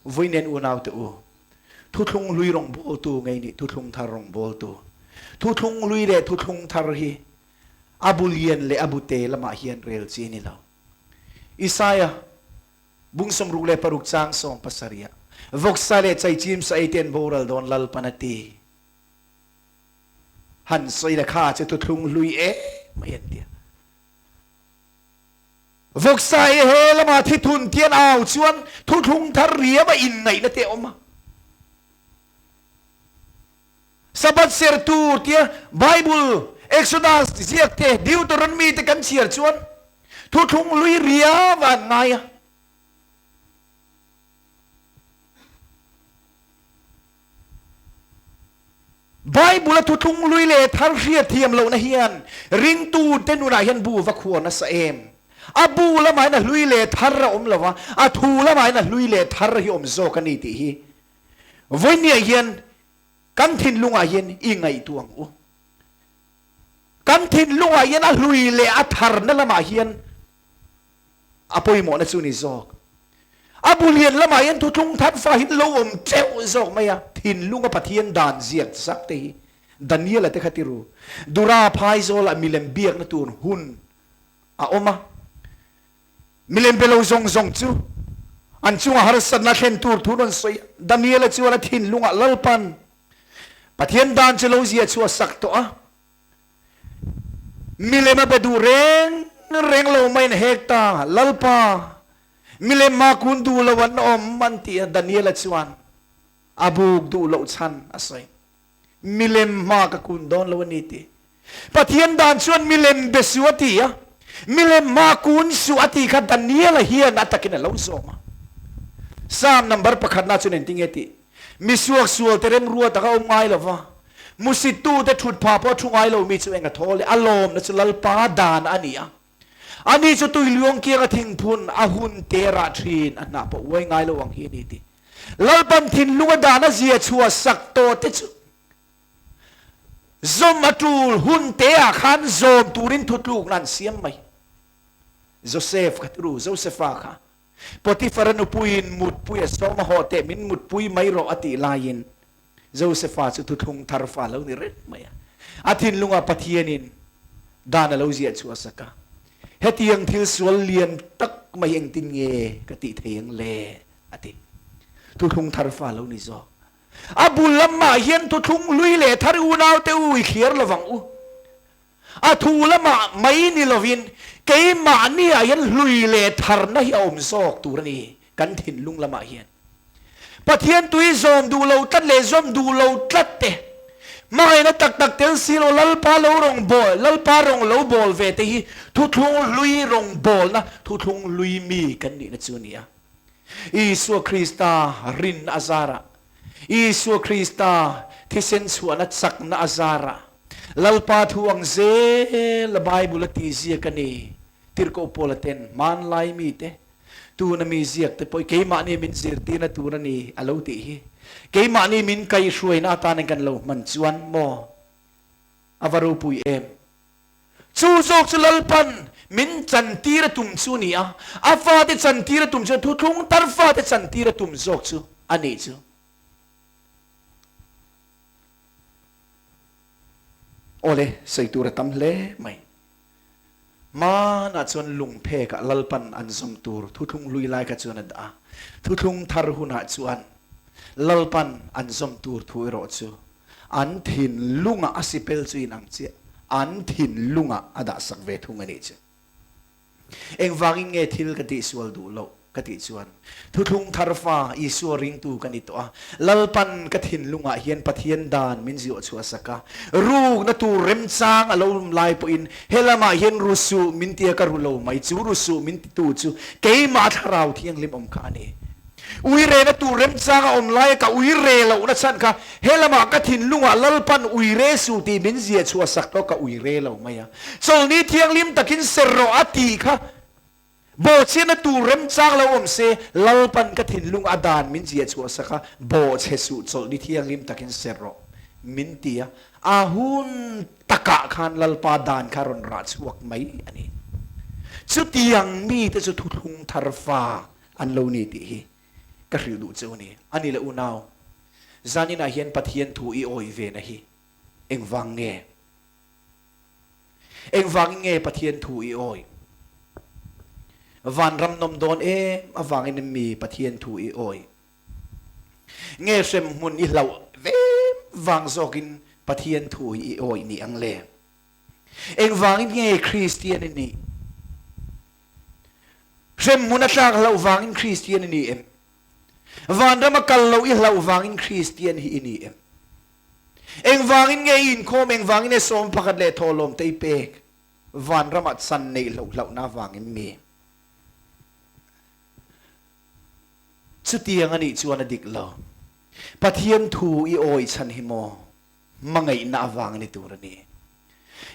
Vawiin unaute u, thuthlung hlui rawngbawltu ngei nih thuthlung thar rawngbawltu, thuthlung hlui leh thuthlung thar hi a bu lian leh a bu te lamah hian rel chi a ni lo. Isaiah Bung 66 chang 70 ah vawksa leh chaichim sa ei te an boral dawn Lalpan a ti. Han sawi la kha chu thuthlung hlui em mai an tia. Vawksa ei he lama thi thun ti an au chuan thuthlung thar riam a inngaihna te a awm a. Sabbath ser tur tia Bible Exodus ziak te Deuteronomy te kan chhiar chuan thuthlung hlui riau a an ngai a. Bible a thuthlung hlui leh thar hriat thiam lohna hian ringtu te nunah hian bu va khuar nasa em? A bu lamah hian a hlui leh thar a awm lo va, a thu lamah hian a hlui leh thar hi awm zawk a ni tih hi vawinia hian Kan thinlungah hian i ngaihtuah ang u. Kan thinlungah hian a hlui leh a tharna lamah hian a pawimawhna chu ni zawk. A bulian lamah hian thuthlung that fa hin lo awm teuh zawk mai a, thinlunga Pathian dan ziak zak te hi Daniela te kha ti ru. Dura phaizawlah milem biakna tur hun a awm a. Milem be lo zawng zawng chu an chunga harsatna thlen tur thu rawn sawi a. Daniela chuan a thinlungah Lalpan Pathian dan chu lo zia chhuah sak tawh a, milem a be duh reng reng lo maiin hek ta, Lalpa, milem ma kun duh lo an awm an ti a, Daniela chuan a buk duh loh chhan a sawi. Milem hma ka kun dawn lo a ni ti. Pathian dan chuan milem be suh a ti a, milem hma kun suh a ti kha Daniela hian a takin a lo zawm a. Psalm number pakhatna chuan engtinge tih? Mi suaksual te remrua taka awm ngai lo va, hmusittute thut phah pawh a thu ngai lo mi chu eng a thaw le? A lawmna chu Lalpa dan a ni a. Ani chu tui luang kianga thingphun a hun te rah thin, a hnah pawh uai ngai lo ang hi a ni tih. Lalpan thinlunga dan a zia chhuah sak tawh te chu zawm a tul hun te ah khan zawm turin thutlukna an siam mai. Joseph kha tiru, Josepha kha Potiphar-a nupuiin mutpui a sawm a haw teh min mutpui mai rawh a tih laiin Josepha chu thuthlung thar fa a lo ni reng mai a. A thinlungah Pathianin dan a lo ziah chhuah sak a, Hetiang thil sual lian tak mai engtin nge ka tih thei ang le? a ti. Thuthlung thar fa a lo ni zawk. A bul lamah hian thuthlung hlui leh thar unaute u i thliar lovang u. A thu lamah mai ni lovin keimahniah hian hlui leh tharna hi a awm zawk tur a ni, kan thinlung lamah hian. Pathian tui zawm duh lo tlat leh zawm duh lo tlat te, hmangaihna tak tak tel si lo Lalpa lo rawn bawl, Lalpa rawn lo bawl ve te hi thuthlung hlui rawn bawlna, thuthlung hlui mi kan nihna chu a ni a. Isua Krista rinna a zarah, Isua Krista thisen chhuahna chakna a zarah, Lalpa thu ang zel a Bible a tih ziak a ni. Tirhkoh Paula ten hmanlai mite tuna mi ziak te pawh keimahni min zirtirna tur a ni a lo tih hi. Keimahni min kaihhruaina atan kan lo hman chuan maw a va ropui em? Chu zawk chu Lalpan min chantir a tum chu a ni a, a fate chantir a tum chu thuthlung tar fate chantir a tum zawk chu a nih chu. Awle, sawi tur a tam hle mai. Hmanah chuan lungphekah Lalpan an zawm tur thuthlung hlui lai kha chuan a dah a, thuthlung thar hunah chuan Lalpan an zawm tur thu erawh chu an thinlungah a sipel chu inang chiah, an thinlungah a dahsak ve thung a nih chu. Engvangin nge thil ka tihsual duh loh ka tih chuan, Thuthlung thar fa Isua ringtu ka ni tawh a, Lalpan ka thinlungah hian Pathian dan min ziawh chhuah sak a, rukna tur remchang a lo awm lai pawhin helamah hian ru suh min tia ka ru lo mai, chu ru suh min titu chu keimah Thlarau Thianghlim awm kha a ni. Ui rehna tur remchang a awm laia ka ui reh lohna chhan kha helamah ka thinlungah Lalpan ui reh suh tih min ziah chhuah sak tawh ka ui reh lo mai a. Chawlni thianghlim takin ser rawh a tih kha bawhchhiatna tur remchang lo awm se Lalpan ka thinlung a dan min ziah chhuah sak a, bawhchhe suh chawlhni thianghlim takin ser rawh min ti a, a hun takah khan Lalpa dan kha rawn rah chhuak mai a ni. Chutiang mite chu thuthlung thar fa An lo ni tih hi ka hrilh duh cheu a ni. A ni le unau, zaninah hian Pathian thu i awih ve na hi engvang nge? Engvangin nge Pathian thu i awih? Vanram nawm dawn em avangin em mi Pathian thu i awih? Nge hremhmun i hlauh vem vang zawkin Pathian thu hi i awih ni ang le? Engvangin nge Kristian i nih? Hremhmun a tlak hlauh vangin Kristian i ni em? Vanram a kal loh i hlauh vangin Kristian hi i ni em? Engvangin nge i inkhawm, engvangin nge sawmpakhat leh thawhlawm te i pek? Vanramah chan neih loh hlauhna vangin mi? Chutiang a nih chuan a dik lo. Pathian thu i awih chhan hi maw? Hmangaihna avang a ni tur a ni.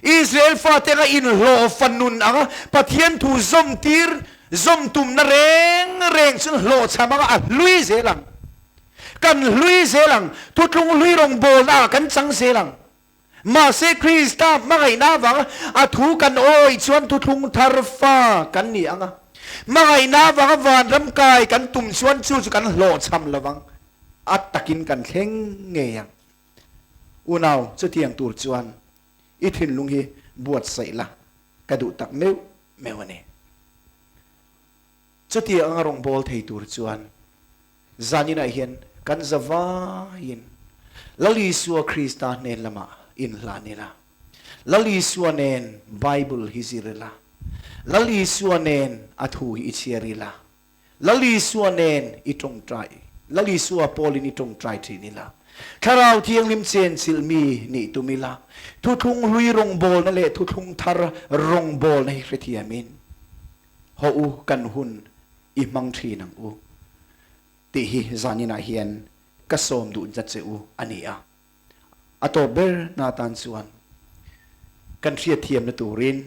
Israel fate anga inhlawh fanun anga Pathian thu zawmtir, zawm tumna reng reng chuan hlawhchham anga a hlui zel ang. Kan hlui zel ang. Thutlung hlui rawngbawlna ah kan chang zel ang. Mahse Krista hmangaihna avanga a thu kan awih chuan thuthlung thar fa kan ni ang a. Hmangaihna avanga vanram kai kan tum chuan chu chu kan hlawhchham lovang. A takin kan thleng ngei ang. Unau, chutiang tur chuan i thinlung hi buatsaih la ka duh tak meuh meuh a ni. Chutiang anga rawngbâwl thei tur chuan zaninah hian kan za vaiin Lal Isua Krista hnen lamah inhlan ila, Lal Isua nen Bible hi zir ila. Lal Isua nen a thu hi i chhiar ila, Lal Isua nen i tawngtai, Lal Isua pawlin i tawngtai thin ila, Thlarau Thianghlim chenchilh mi nih tum ila, thuthlung hlui rawngbawlna leh thuthlung thar rawngbawlna hi hrethiamin haw u kan hun i hmang thin ang u tih hi zaninah hian ka sawm duh zat che u a ni a. A tawp ber na tan chuan kan hriatthiamna turin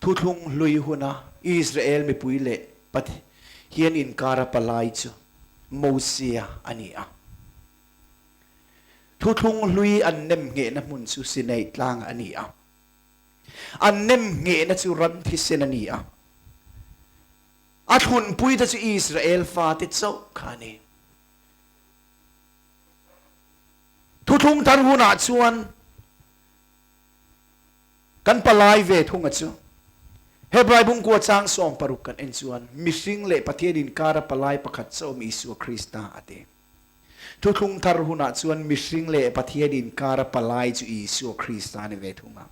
Thuthlung hlui huna Israel mipui leh Pathian inkara palai chu Mosia a ni a. Thuthlung hlui an nem nghehna hmun chu Sinai tlang a ni a. An nem nghehna chu ram thisen a ni a. A thlunpuite chu Israel fate chauh kha a ni. Thuthlung thar hunah chuan Kan palai ve thunga chu Hebrai bungkua chang 16 kan en chuan mihring leh Pathian inkara palai pakhat chauh awm Isua Krista a ti. Thuthlung thar hunah chuan mihring leh Pathian inkara palai chu Isua Krista a ni ve thung a.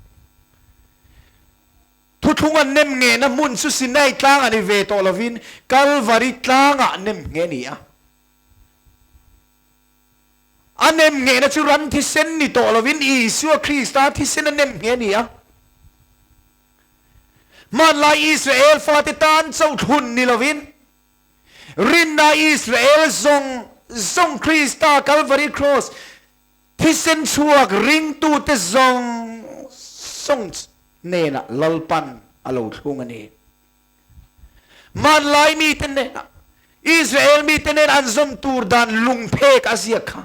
Thuthlung an nem nghehna hmun chu Sinai tlang a ni ve tawh lovin Kalvari tlangah nem ngheh a ni a. A nem nghehna chu ram thisen ni tawh lovin Isua Krista thisen a nem ngheh a ni a. Hmanlai Israel fate tan chauhthlun ni lovin rinna Israel zawng zawng Krista Kalvari Kraws thisen chhuak ringtute zawng zawng hnenah Lalpan a lo thlung a ni. Hmanlai mite hnenah, Israel mite nen an zawm tur dan lungphek a ziak kha.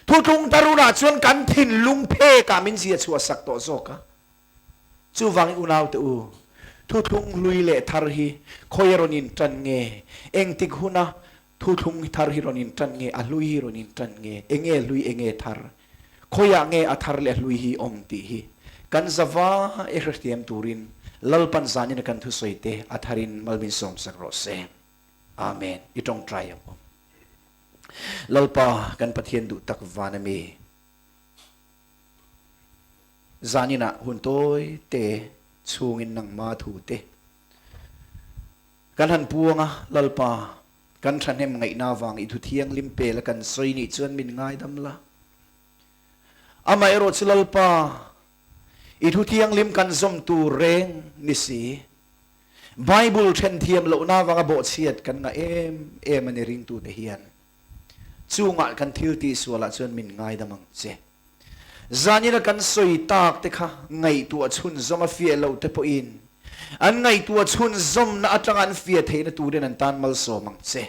Thuthlung tarunah chuan kan thinlung phekah min zia chhuah sak tawh zawk a. Chuvangin unaute u, thuthlung hlui leh thar hi khawi a rawn intan nge? Engtik huna thuthlung thar hi rawn intan nge? A hlui hi rawn intan nge? Enge hlui enge thar? Khawiah nge a thar leh a hlui hi awm tih hi kan zava e hrethiam turin Lalpan zanin a kan thusawi te a tharin mal min sawmsak rawh se. Amen. I tawngtai ang u. Lalpa kan Pathian duh tak van a mi. Zaninah hun tawi te chhungin nangma thu te kan han puang a, Lalpa Kan thahnem ngaihna avang i thu thianghlim pel a kan sawi nih chuan min ngaidam la. Amaherawh chu Lalpa, i thu thianghlim kan zawm tur reng ni si. Bible then thiam lohna avanga bawhchhiat kan ngah em em a ni ringtute hian. Chungah kan thil tihsualah chuan min ngaidam ang che. Zanina kan sawi tak te kha ngaihtuah chhunzawm a fiah loh te pawhin an ngaihtuah chhunzawmna atanga an fiah theihna turin an tan malsawm ang che.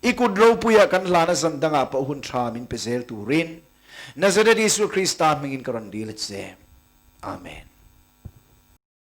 I kut ropuiah kan hlana zan dangah pawh hun tha min pe zel turin Nazareth Isua Krista hmingin ka rawn dil a che. Amen.